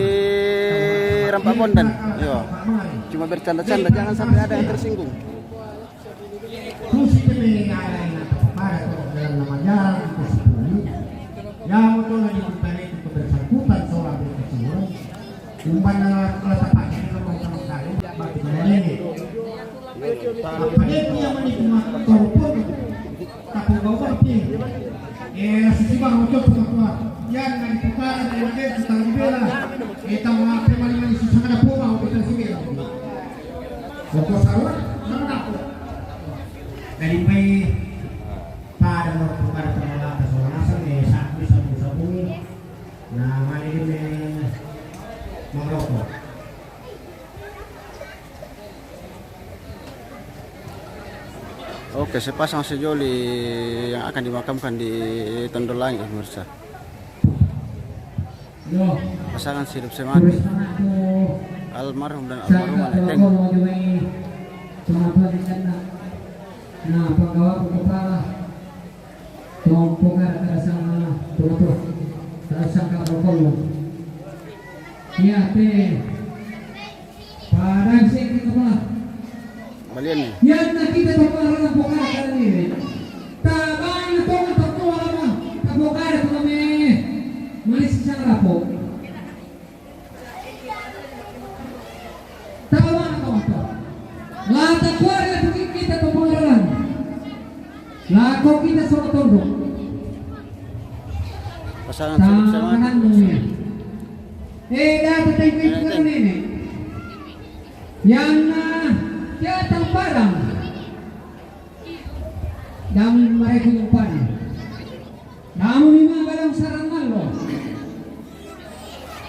Rampak Bondan. Yo. Cuma bercanda-canda, jangan sampai ada yang tersinggung. Khusus kami yang ada yang ada kepada dalam nama jalan itu sepuluh. Yang betul lagi kita itu kebersangkutan seorang berkecil. Umpan, eh, kalau tepat, kita mau sama sekali, bagi teman ini. Padeki yang mani kuma kau pun. Tapi kau berarti. Eh, sisi bang, macam tu, apa? Yang mani tukar, yang mani tukar, bela. Eh, tahu apa, mani, mani susah ada pun, mau kita sini. Pokok sarwa, mana aku? Dari mai pada mau tukar pengelola persoalan asal, eh, satu, satu, satu. Nah, mani ini merokok. Oke, sepasang sejoli yang akan dimakamkan di Tondo Langit, pemirsa. Pasangan sehidup semati, almarhum dan almarhumah Neteng. Nah, panggawa kepala Tompo kada kada sama tutu kada sangka berkolu. Iya te. Padang sing kita pala. Balian ni. Yan na kita to pala na pokada kada ni. Tabang na to na to lama. Tapokada to kami. Manis sang rapo. Tawana kawan-kawan. Lata kuari lagi kita to pangaralan. Lako kita sama tondok. Pasangan sama-sama. Tangan dunia. Eh, dapat tayo kayo nene. Yan na, kaya tang parang. Dami mereka yung parang. Namu ni ma balang sarang malo.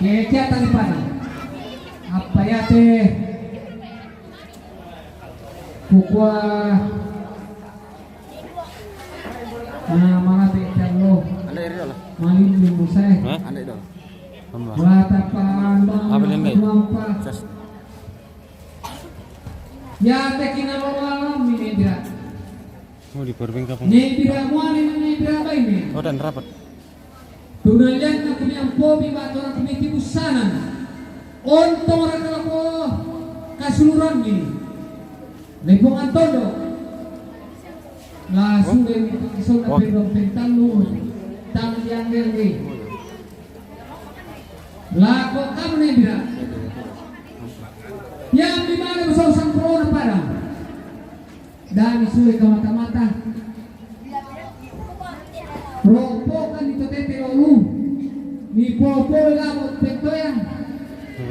Ye kiatan pada. Apa ya te? Kukua. Nah, mana te ikan lo? Anda iri lah. Malin di musai. Hah? Anda itu. Wala tapan. Apa ini? Mampa. Cas. Ya te kinalo malam ini dia. Oh, di Perbing kapung. Ni bira muani ni bira baini. Oh, dan rapat. Tunalian na kumi ampo bi ba tora kumi tibu sanan. Ontong ra kala ko kasuluran ni. Lepong Antondo. La sudah ni pakisona. Oh. Perdon pentalu. Tang yang yang ni. La ko kamu ni bira. Yang di mana besar sang corona pada. Dani sule ka mata-mata. Ropo kan ni totete lolu. Ni popo labo pentoyan.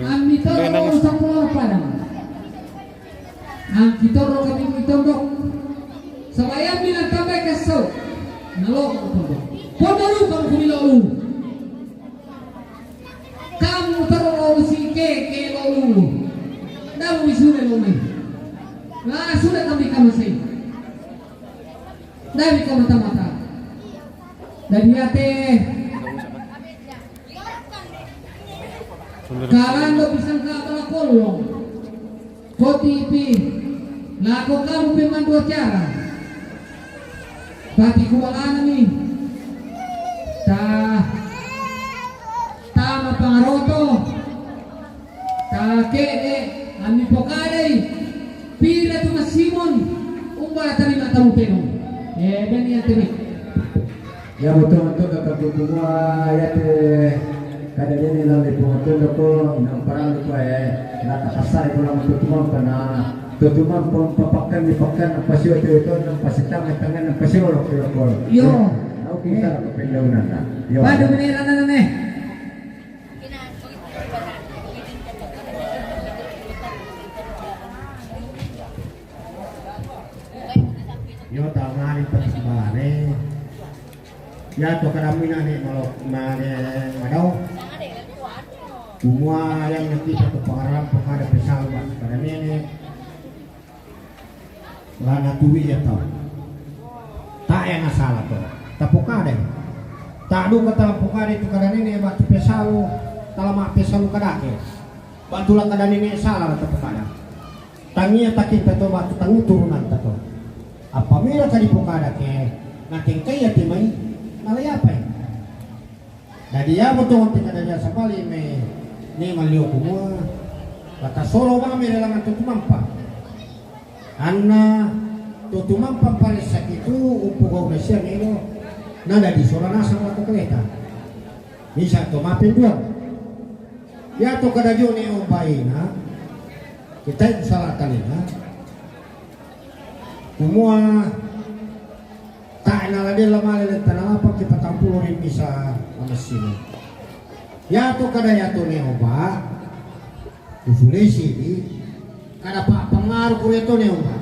Ami toro lolu sapolo padang. Ang kitoro kami mitondok. Sabayang bilang tambah kesel. Nalo tondok. Pondo lu kamu kumi lolu. Kamu toro lolu si ke ke lolu. Damu isule lolu. La sudah kami kamasai. Dari ka mata-mata. Dari ate. Karando pisang ka pala kolong. Ko T V. Lako kamu pemandu acara. Pati kualana ni. Ta. Tama pangaroto. Takede, ami pokadai. Pira tu masimon, umba tarima tamu peno. Eh, ben ya temi. Ya, betul, betul, kata kumua, ya te, kada dene lalu pungaton doko, inang parang lupa, eh, nata kasar ko lang tutumang pana, tutumang pang papakan di pakan, ang pasio tu itu, ang pasitang, ang tangan, ang pasio, loko, loko. Yo. Au kita, kapendaunan na. Yo. Padu menira na, na, ne. Yo, tamari patisbare. Ya, to kadamina ni malo, mane madau. Kumua yang nanti satu pengarap penghadap pesawat pada nenek. Lana tuwi ya tau. Ta' e na sala to. Tapokada. Ta' duka tapokada tu kada nene' batu pesalu, talama' pesalu kadake. Batu la kada nene' sala tapokada. Tangia takinta to batu tanguturunanta to. Apabila kadi pokada ke, na tengkai ati mai, nalai apai? Dadi iyamo to onte kadaja sabali me ne maliyo kumua, la tasolo mami ri langan to tumampa. Anna to tumampa paressaki tu umpogau' na sia melo, na dadi sola nasang lako kaleta. Misa' to mapenduang. Iyato kadajo ne ombaina, kitai salataninna. Kumua tae' na la della male Lentana Lapang ke patang pulo ri misa' la masino. Iato kada iato ne oba usulesi di kada pa' pangaru ku ri iato ne oba.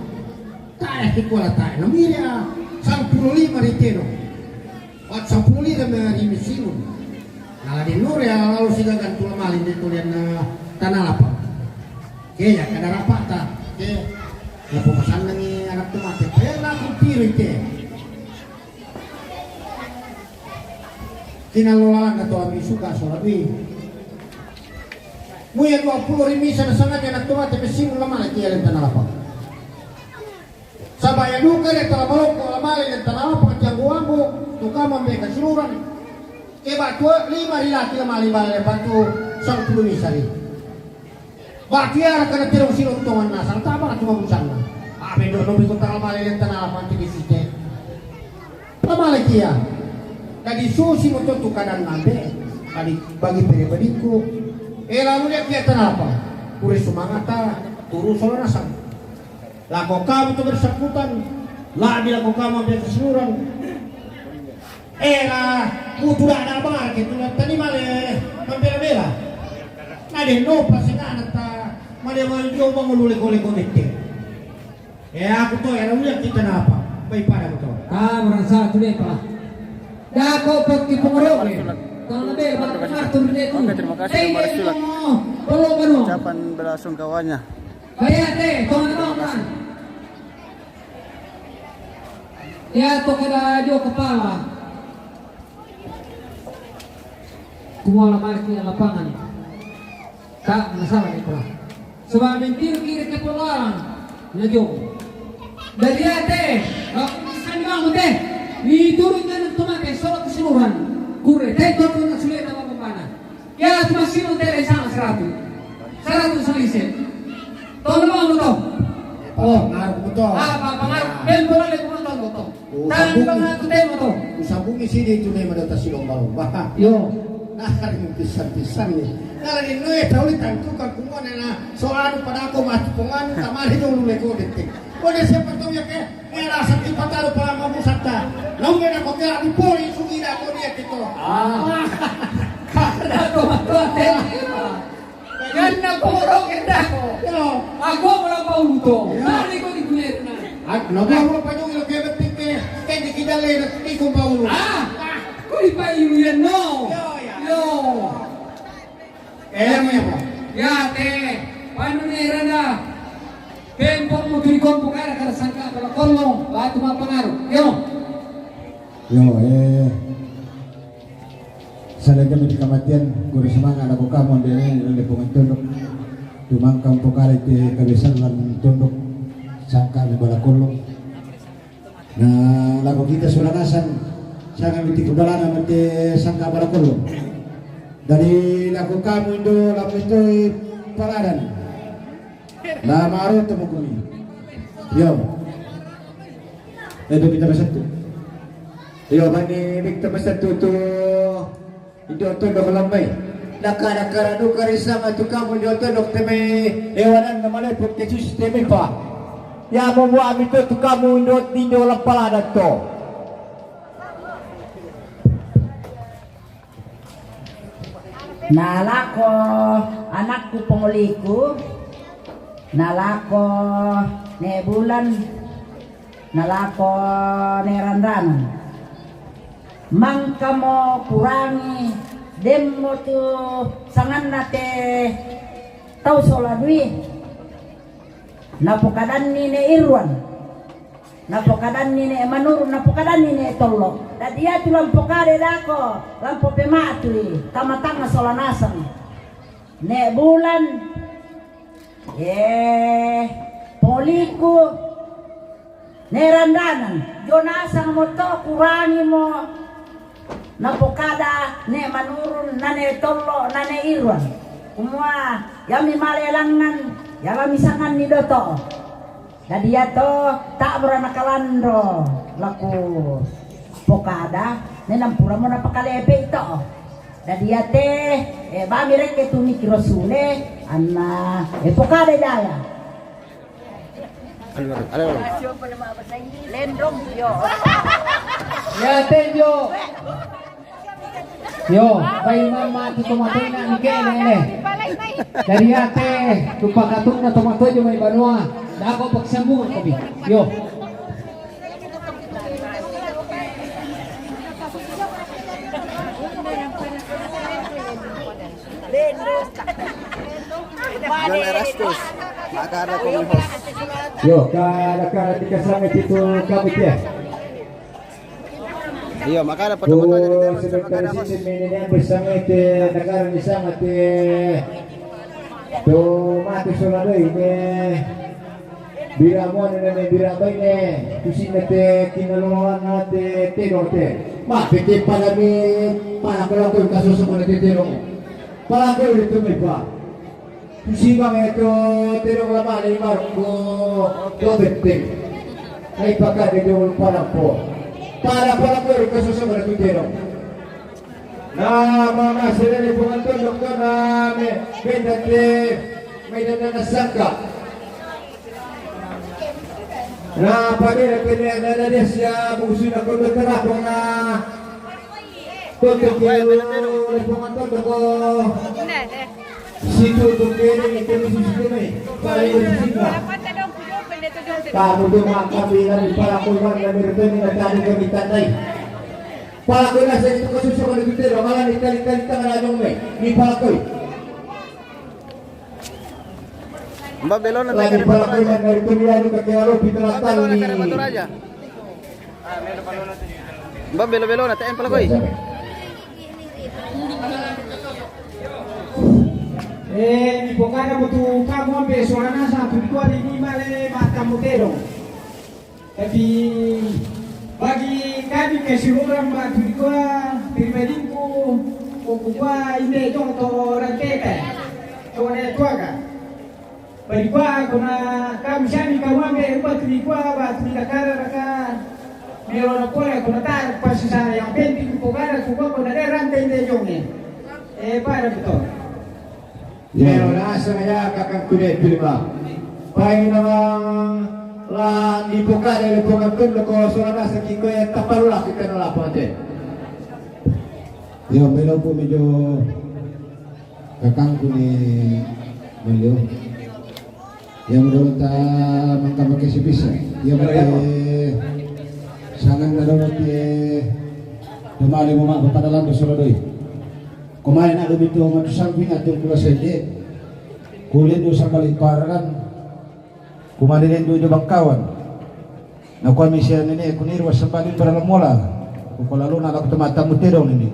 Tae' ke kua la tae' na mire a sampulu lima ri teno. Wat sampulu lima me ri misimu. Na la denno re ala lalo sigaga tu la male de' tu Lentana Lapang. Ke ya kada rapa'ta. Ke ya pomasannangi anak tu mate. Pe la ku tiri ke. Kinallo lalana to ami suka sola dui. Muya dua pulo ri misa' na sangana anak tu mate misimu la male ke Lentana Lapang. Saba' ia duka le tala maloko la male Lentana Lapang tianggu-anggu tu kama me kasiluran. Ke batu lima ri laki la male bale batu sampulu misa' ri. Batu ia kana tiro siro tongan nasang taba tu mabusanna. Abe do no biko tala male Lentana Lapang ti di site. La male kia. Dadi susi mo to tu kadan nambe. Bagi, bagi pere badiku. E lalu dia kia tanapa. Kure sumangata turu sola nasang. Lako kamu tu bersangkutan, la'bi lako kamu ambe kasiluran. Era mutu da'da barake tu tani male mambela-bela. Na denno pasengana ta male male dio mangulu leko-leko mette. E aku to era uya kita napa? Bai pada aku to. Ah, merasa tu deh, Pak. Dako pokki pongoro'e. Tang nabe batu martu ri tu. Oke, terima kasih, Mari Sulak. Polo bano. Ucapan belasungkawanya. Bayate, tong bano. Ia to kada dio kepala. Kumua la male ke lapangan. Ta' masalah itu lah. Saba' mentiri kiri ke polaran na jo. Dadi ia te, aku sani bangun te. Ni turun kan tu mate sola kasiluran. Kure te to tu na sule na mabana. Ia tu masino te le sama saratu. Saratu salise. To na bangun to. Oh, ngaruh to. Ah, pa pangaru. Ben bola le kuma to to. Tangan di bang aku temo to. Usambungi sini tu ne madata si lomba-lomba. Yo. Nah, hari ini pisan-pisan ni. Nah, hari ini ya tahu ni tantu kan kumua nena soal pada aku mati ponganu tamari dulu leko detik. Kau dia siapa tahu ya ke? Ngerasa kita taruh pala mamu sata. Nau ngena kau kira di poli sugi dah kau dia kita. Ah. Karena kau mati. Ganna poro kenda ko. Yo. Ako mo lang paulo to. Yo. Nani ko di kuner na. At no mo pa yung ilok kaya tike. Kaya di kita le na tike ko paulo. Ah. Ko di pa ilu yan no. Yo, ya. Yo. Eh, mo yan po. Ya te. Paano na iranda? Pempo mo turi ko po kara kara sangka pala kolong. Batu mapangaru. Yo. Yo, eh. Salai kami di kamatian, guru semangat aku kamu dari ini dari pungan tunduk. Tumang kamu pokari ti kabisan lan tunduk sangka mi bala kolong. Nah, lagu kita sulanasan sanga mi ti kubalana mati sangka bala kolong. Dari lagu kamu indo lagu itu paladan. Nah, maru temu kumi. Yo. Itu kita bersatu. Iyo, bani bikta masatu tu indo tondok lambai. Daka-daka radu karisama tu kamu indo tondok teme ewanan na maleput ke susi teme pa. Ya mo mo ami to tu kamu indo indo lampalada to. Nalako anakku pongoliku, nalako ne bulan, nalako ne randranan. Mangkamo kurangi demmo tu sanganna te tau sola dui. Napokadanni ne Irwan. Napokadanni ne Manurun, napokadanni ne Tollo. Dadi iatu lampokade dako, lampo pematui, tama-tama sola nasang. Ne bulan, eh, poliku, ne randanan, jo nasang mo to, kurangi mo. Napokada ne Manurun, na ne Tollo, na ne Irwan. Kumua, yami male langngan, yalami sanganni doto. Dadi iato ta'bura nakalanro laku pokada, ne nampura mo napakalepe ito. Dadi iate, e, bami rekke tu mikiro sule, anna, e, pokada jaya. Lendrong, yo. Yo, bai mama tu tomatoi na ni kene ne. Dari ate tu pakatun na tomatoi jo mai banua. Dako paksambung kami. Yo. John Erastus, makara ko mi host. Yo, kada kada tika sanga titu kami tia. Iyo, makara pato pato jadi tema sebentar sini mene yang bersama te nakara ni sama te to mate sola doi ne. Bira mone ne bira bai ne. Tusina te kinaloana te te no te. Ma te te para mi para ko la ko kaso so ko te te no. Para ko le to me pa. Tusina me to te no la male ma ko to te te. Ai pa ka de do para po. Para para ko kaso so ko te te no. Na mama serene punganton doktor na me benda te me dana na sangka. Na pamira kene na na dia sia musu na kondo terapo na kondo kelo le punganton doko. Situ tu kene ni kene susu kene. Para ibu susu na. Kamu tu makan bila di para kuman na mirteni na tadi kami tandai. Palakoi na sa ito kasusa ko nagtutero, mala ni tali-tali tanga na adong me, ni palakoi. Mbak Belo na. Lagi palakoi na narito ni anu ka kaya lo, pito na tali ni. Mbak Belo Belo na, T M palakoi. Eh, ni pokana mo tu kamu ambe suara nasa tu di kua di ni male mata mutero. Tapi bagi kami keseluruhan batu di kua pribadingku, ko kua inde jong to ranteka. Ko ne tuaga. Bagi kua kuna kami sami kau ambe batu di kua batu di kakara raka. Melo na kore kuna tar pasisa yang penting ko kada ko kua kuna de rante inde jong e. Eh, pada betul. Yo, na sanga ya kakang kude pilima. Pai na la ni poka de le ponga kun ko sura na sa ki ko ya tapalu la kita na la ponte. Yo, melo pu mi jo kakang kuni melo. Yang belum ta mangka pakai sipisa. Yang pakai sangan na dolo tie pemali mama papada lando sura doi. Kumain adu bitu matu samping atu kula sende. Kulindu sambali pararan. Kumain du jo bangkawan. Na kua misia nene kuniru sambali para lamola. Kukula luna laku temata mutedong nene.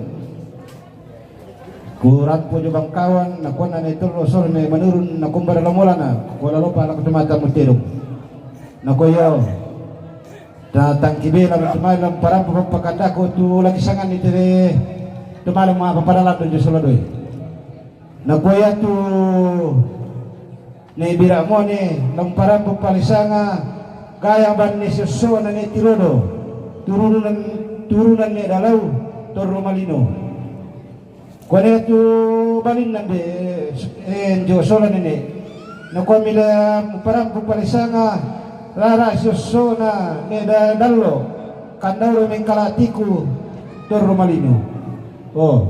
Kurampu jo bangkawan na kua nane tolo sol me menurun na kumbara lamola na. Kukula lopa laku temata mutedong. Na kua yo. Datang kibela matu malam parampu pakandako tu lagi sangan ni tere tu malam ma papada lando jo soladoi. Na kua ya tu ne bira mone lam parampu palisanga gaya ban ne soso na ne tirodo turunan turunan ne dalau torro malino. Kone tu balin nande eh, jo sola nene. Na kua mila parampu palisanga rara sosona ne da dallo kandauro mengkalatiku torro malino. Oh.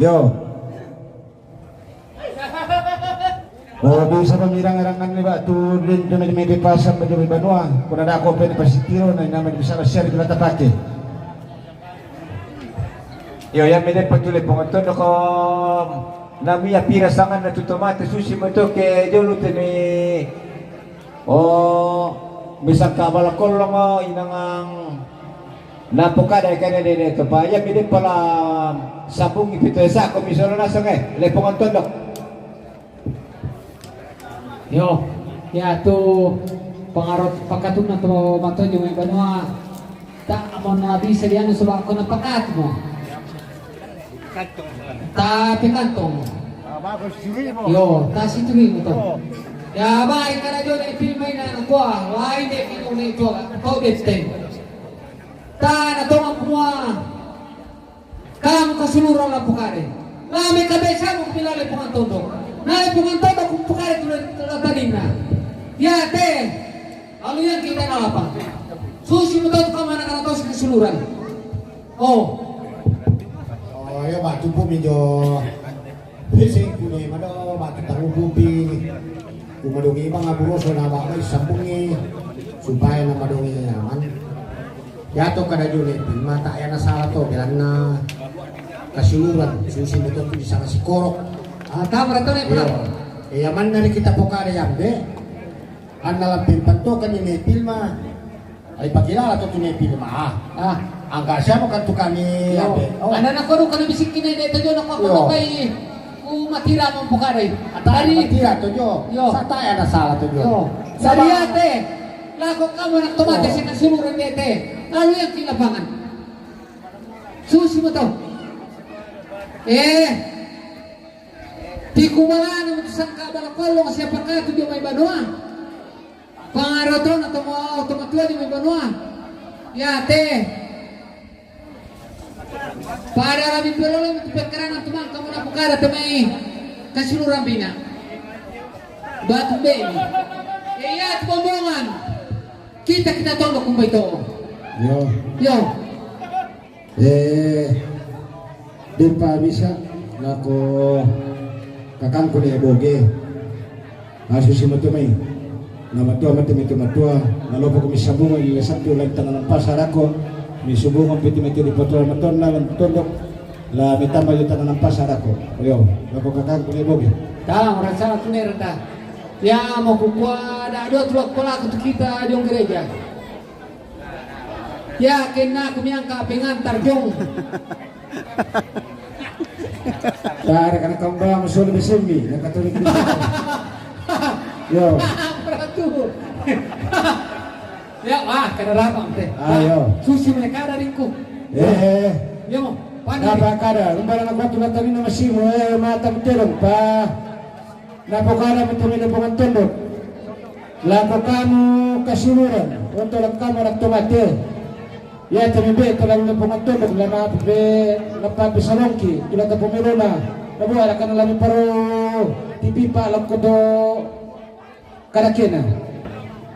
Yo. Oh, bisa pamirang-irangan ni batu din tu mede pasang baju banua. Kuna dako pe ni pasitiro na nama bisa share kita tapake. Yo, ya mede patule pongoton doko. Nami ya pira sangan na tutomate susi metoke jolu temi. Oh, bisa kabala kolong inangang. Na pokada kene dede to pa ya mede pala sabung ipito esa ko misono nasang eh le pongoton dok. Yo, ya tu pangarot pakatuna to matojo me banua. Ta mo na bisa dianu soba ko na pakat mo. Tapi kantong. Yo, ta situri mo to. Ya ba ikara jo na ipil mai na kua, wai de kino ne to, to de ten. Ta na tonga kumua. Kamu kasulura la pukare. La me kabesa mo kumila le pungan tondo. Na le pungan tondo ku pukare tu le la tadina. Iate, lalu yang kita na lapang. Susi mo to tu kamu anak-anak to si Kasuluran. Oh. Oh, ya, batu pumi jo. Bising kuno ima do, batu tarupupi. Kumadongi bang abu roso na bang mai sambungi. Supaya na madongi aman. Yato kada jo ne Pilma, ta ya na sala to, belanna Kasuluran, susi mo to tu di sana sikorok. Ah, ta marato ne Pilma. Iyo. Iya, man nari kita pokada yambe. Anna lampin pantokan ni ne Pilma. Ai pakilala to tu ne Pilma. Ah, angka siapa kan tu kami yambe. Oh. Anda na kodu kana bisik kini de tajo na ko ko bai. Ku matira mo pokada i. Atari matira to jo. Yo. Sata ya na sala to jo. Yo. Sariate. Lako kamu anak tomate sina Kasuluran dete. Lalu yang di lapangan. Susi mo to. Eh. Tiku balana mo tu sangka bala kolong siapa katu jo mai banoa. Pangarotona to mo to matua jo mai banoa. Iate. Pada lami pelolo mo tu pekarangan tu mangka mo na pokada to mai Kasuluran bina. Batu beni. Iya tu bombongan. Kita, kita tondok kumbai to. Yo. Yo. Eh, depa bisa lako kakangku ne boge. Asu si matua mai. Na matua mati mati matua. Na lopo ko misabungo i sabtu lan tangan pasarako. Misubungo piti mati di potuan matua na lan tondok. La mitamba jo tangan pasarako. Yo, lako kakangku ne boge. Tang rasa tu ne rata. Ya mo kukua da do tu lako lako tu kita jong gereja. Ya, kena aku miangka pengantar jong. Tara kana kambang solo besembi, na katolik. Yo. Peratu. Ya, wah, kada rapang teh. Ayo. Susi mereka ada ringku. Eh. Ya mo. Pandai. Apa kada? Rumbala na kuatu na tadi nama simu, eh, mata betelong pa. Napokada mo tami na pongan tondok. Lako kamu Kasuluran, onto lako kamu anak tomate. Ya tami be to lalu na pongan tondok, lama be lapa be salongki, tula ta pomerona. Nabo ala kana lami paro tipi pa lako do kada kena.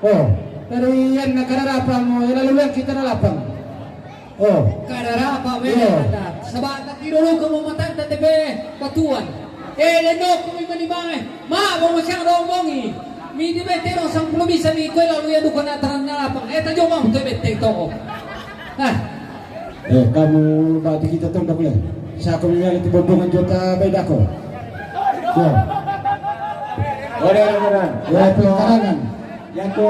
Oh, dari yan na kada rapang mo, ya lalu lang kita na lapang. Oh. Kada rapa me. Iyo. Sabata kiro lo kamu matanta tebe batuan. Eh, leno kumi mani mai. Ma, bo mo siang rombongi. Mi di bete ro sampulu bisa mi kue lalu ya duka na taran na lapang. Eh, tajo ma to bete toko. Ah. Eh, kamu bati kita tondok le. Sa kumi miali tu bombongan jota bai dako. Yo. Ore, ore, ore. Ya, pekarangan. Yako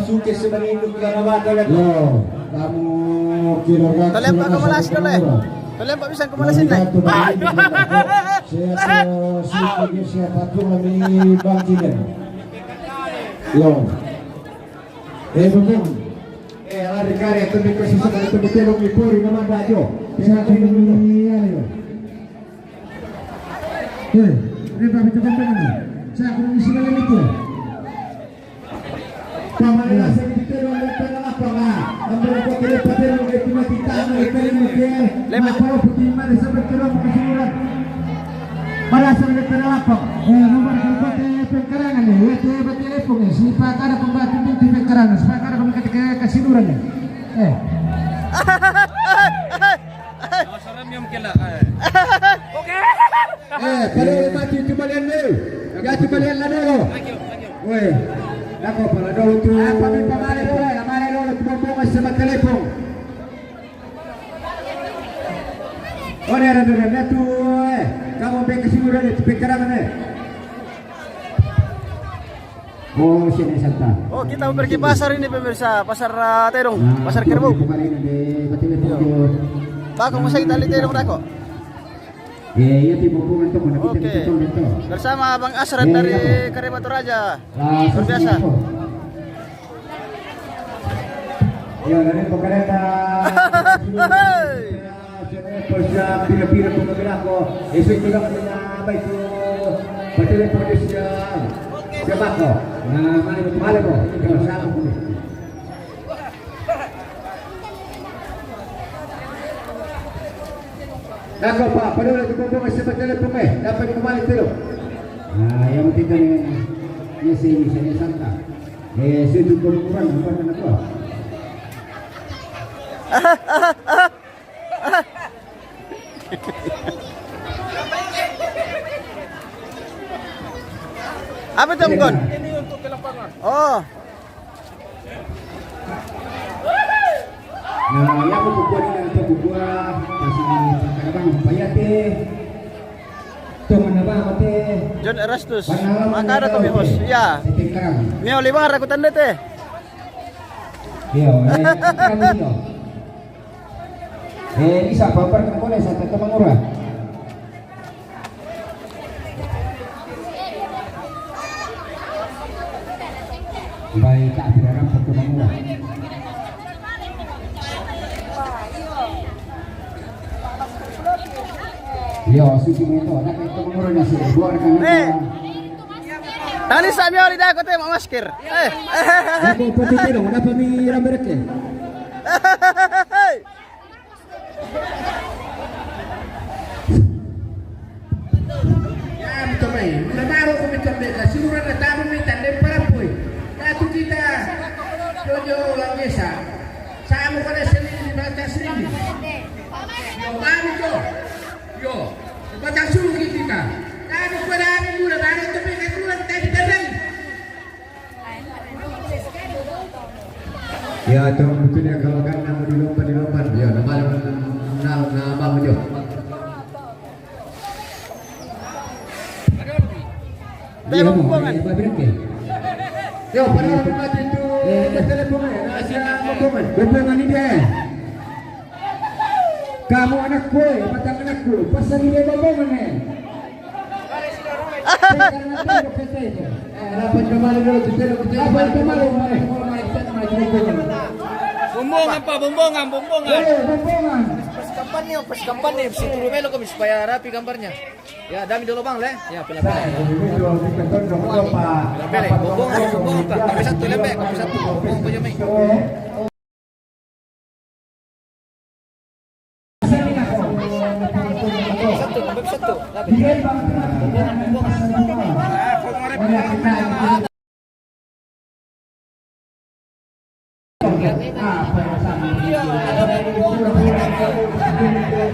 suke sebagai induk karena wadah kan. Yo, kamu kira. Tolong Pak Kepala Sini, tolong. Tolong Pak, bisa Kepala Sini. Siapa suke siapa tuh kami bangkitan. Yo. Eh, bukan. Eh, lari kare itu di posisi itu betul mi pori nama bajo. Siapa ini? Ayo. Eh, ini Pak, itu kan tangan. Saya kurang isi dalam itu. Pamaina sa bitero le pena lapanga. Ambra ko tele patero le tima titano le pena le ke. Lema. Mapao puti mare sa bitero mo kasuran. Para sa le pena lapang. Eh, nomor ko te pekarangan ne. Wete ba telepon ne. Si pa kada pembatu di pekarangan. Si pa kada pembatu ke kasiluran ne. Eh. Oke. Eh, pale mati tu balian ni. Ya tu balian la dolo. Weh. Nako pala dolo tu. Apa mi pamale dolo, pamale dolo tu bombong sa telepon. Ore, ore, ore, ore, tu, eh. Kamu be kasiluran ne, tu pekarangan ne. Oh, sini Santa. Oh, kita mau pergi pasar ini, pemirsa. Pasar, eh, Terong, Pasar Kerbau. Iya. Bako, masa kita lihat Terong, Bako? Iya, iya, di Boko, itu mana kita. Oke. Kita tahu, itu. Bersama Bang Asran dari Karya Batu Raja. Luar biasa. Iya, dari pekereta. Pira-pira pemilako, ese kula kena baik tu. Betul polis ya. Siapa ko? Nah, mana betul mana ko? Kalau siapa ko? Nako pa, padahal itu bobo masih betul pun eh. Dapat kembali tu. Nah, yang penting kan ini sih misalnya sangka. Eh, situ turun kurang, apa nama gua? Apa itu, Om Gon? Ini untuk ke lapangan. Oh. Nah, ya, buku gua ini, buku gua. Kasih pakai abang, payah deh. Tuh, mana abang, apa teh? John Erastus. Mana abang, maka ada tuh, host. Iya. Setting terang. Mio lima rakutan deh, teh. Iya, eh, kami, iya. Eh, ini siapa? Pernah boleh satu teman murah? Baik, tak dilarang satu teman murah. Iya, suci itu, ada teman murah nasi. Dua rekan. Eh. Tani sa mio lidah ko te ma masker. Eh. Ako, pati tiro, wala pa mi rambereke. Ya, mi tomai. Una baro ko mi tomai. Kasi mura na tabu mi tande para poi. Katu kita. Jojo wangesa. Samu kana seni di mata seni. Yo, kami to. Yo, baca suruh kita. Kami ko dami mura baro to mi katuan tadi tadi. Ya, tong betul ya kalau kan nama di lompat, di lompat. Ya, nama, nama, nama abang jo. Dia bumbongan. Yo, pada lompat itu. Eh, telepon ya. Nasi bumbongan. Bumbongan ini deh. Kamu anakku, eh, batang anakku, pasal dia bombongan, eh. Eh, dapat kembali dulu, kita, kita, dapat kembali, eh. Bumbongan, Pak, bumbongan, bumbongan. Eh, bumbongan. Pas kampanye, pas kampanye, si Turu Melo kami supaya rapi gambarnya. Ya, dami dulu, Bang, le. Ya, pila-pila. Pila-pila, bumbongan, bumbongan, Pak. Tapi satu, lembe, tapi satu. Bumbongan, Pak, jamai. Satu, ambil satu.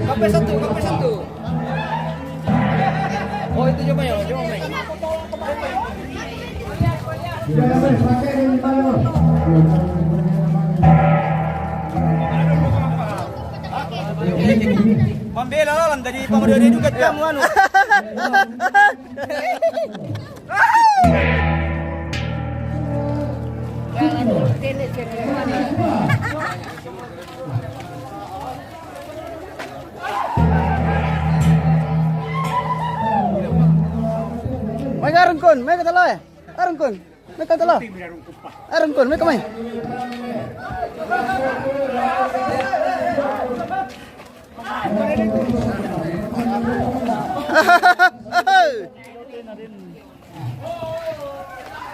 Sampai satu, sampai satu. Oh, itu coba ya, coba main. Pambela lawan dari pamodere juga kamu anu. Mai garang kon, mai kata lai. Garang kon, mai kata lai. Garang kon, mai kamai.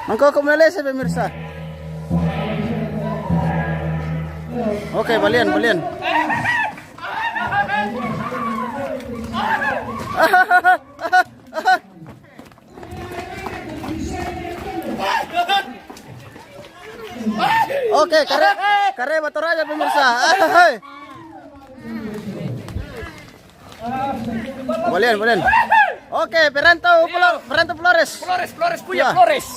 Mangkoko melese, pemirsa. Oke, balian, balian. Oke, kare, kare ba Toraja, pemirsa. Balian, balian. Oke, Perantau Flo-, Perantau Flores. Flores, Flores, punya Flores.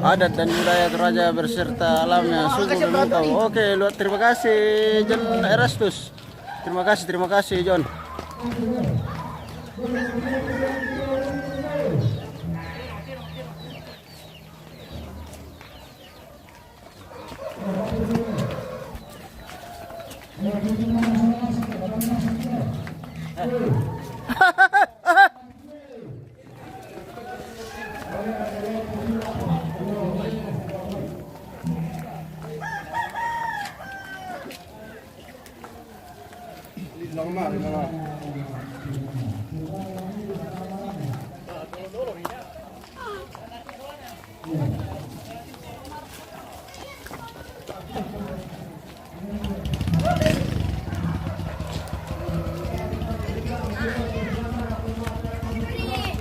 Adat dan budaya Toraja beserta alamnya sungguh memukau. Oke, luar, terima kasih, John Erastus. Terima kasih, terima kasih, John.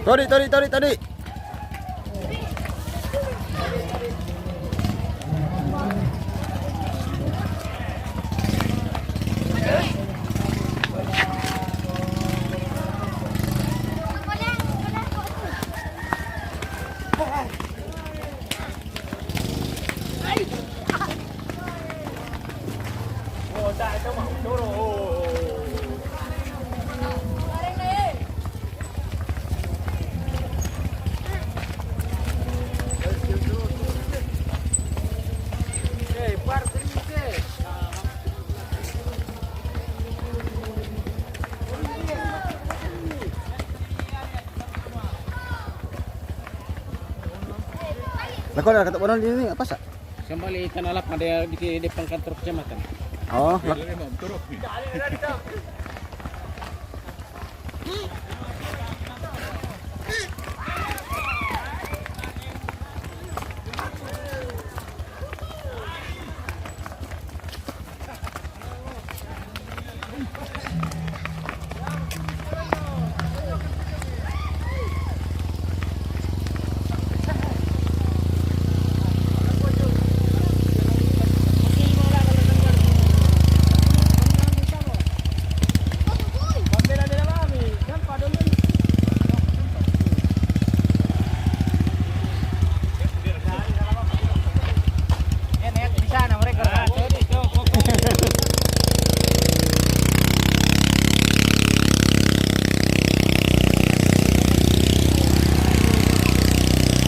Todi, todi, todi, todi. Lah, kau dah kata orang di ni apa sah? Kembali Tanah Lapang, dia di depan kantor kecamatan. Oh, lah.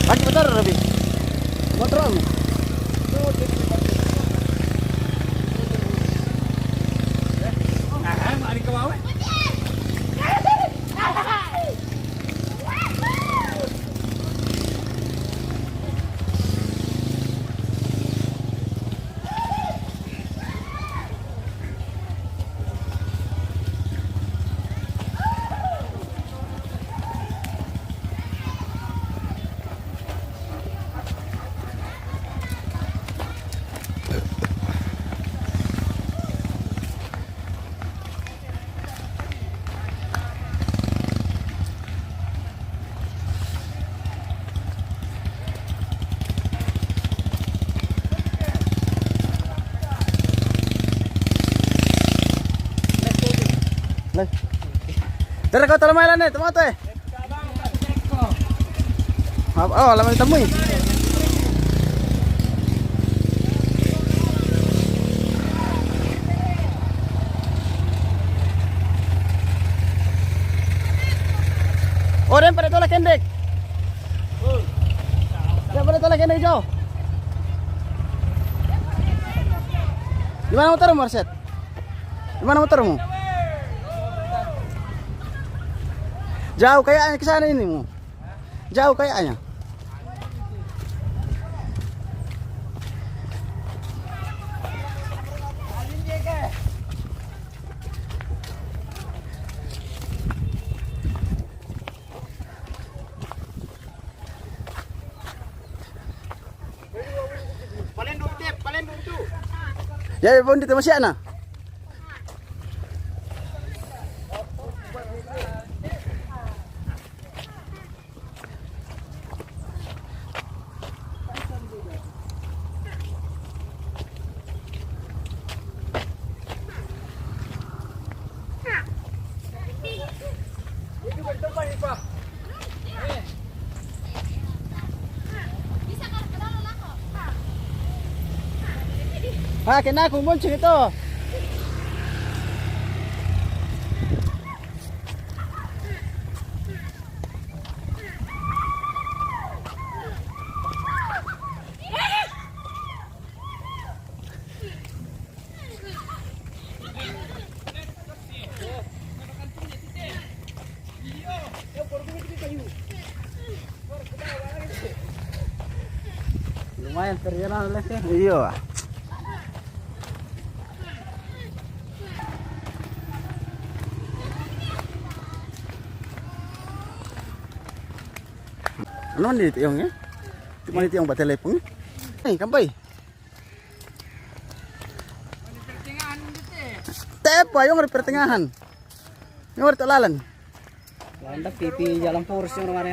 Lagi motor, Robi. Motor, Robi. Lah. Dara kau tala mai lane, tama tu eh. Oh, oh, lama ditemui. Oh, dia pada tolak kendek. Dia pada tolak kendek, Jo. Di mana motormu, Arsyad? Di mana motormu? Jauh kayaknya ke sana ini mu. Jauh kayaknya. Ya, ya, pun di tempat siapa, nah? Ah, kena aku muncul itu. Iyo. Ano ni tiong ya? Cuma ni tiong ba telepon? Hei, kampai. Tepa, yung ada pertengahan. Yung ada lalan. Landak pipi jalan purus yung rumah.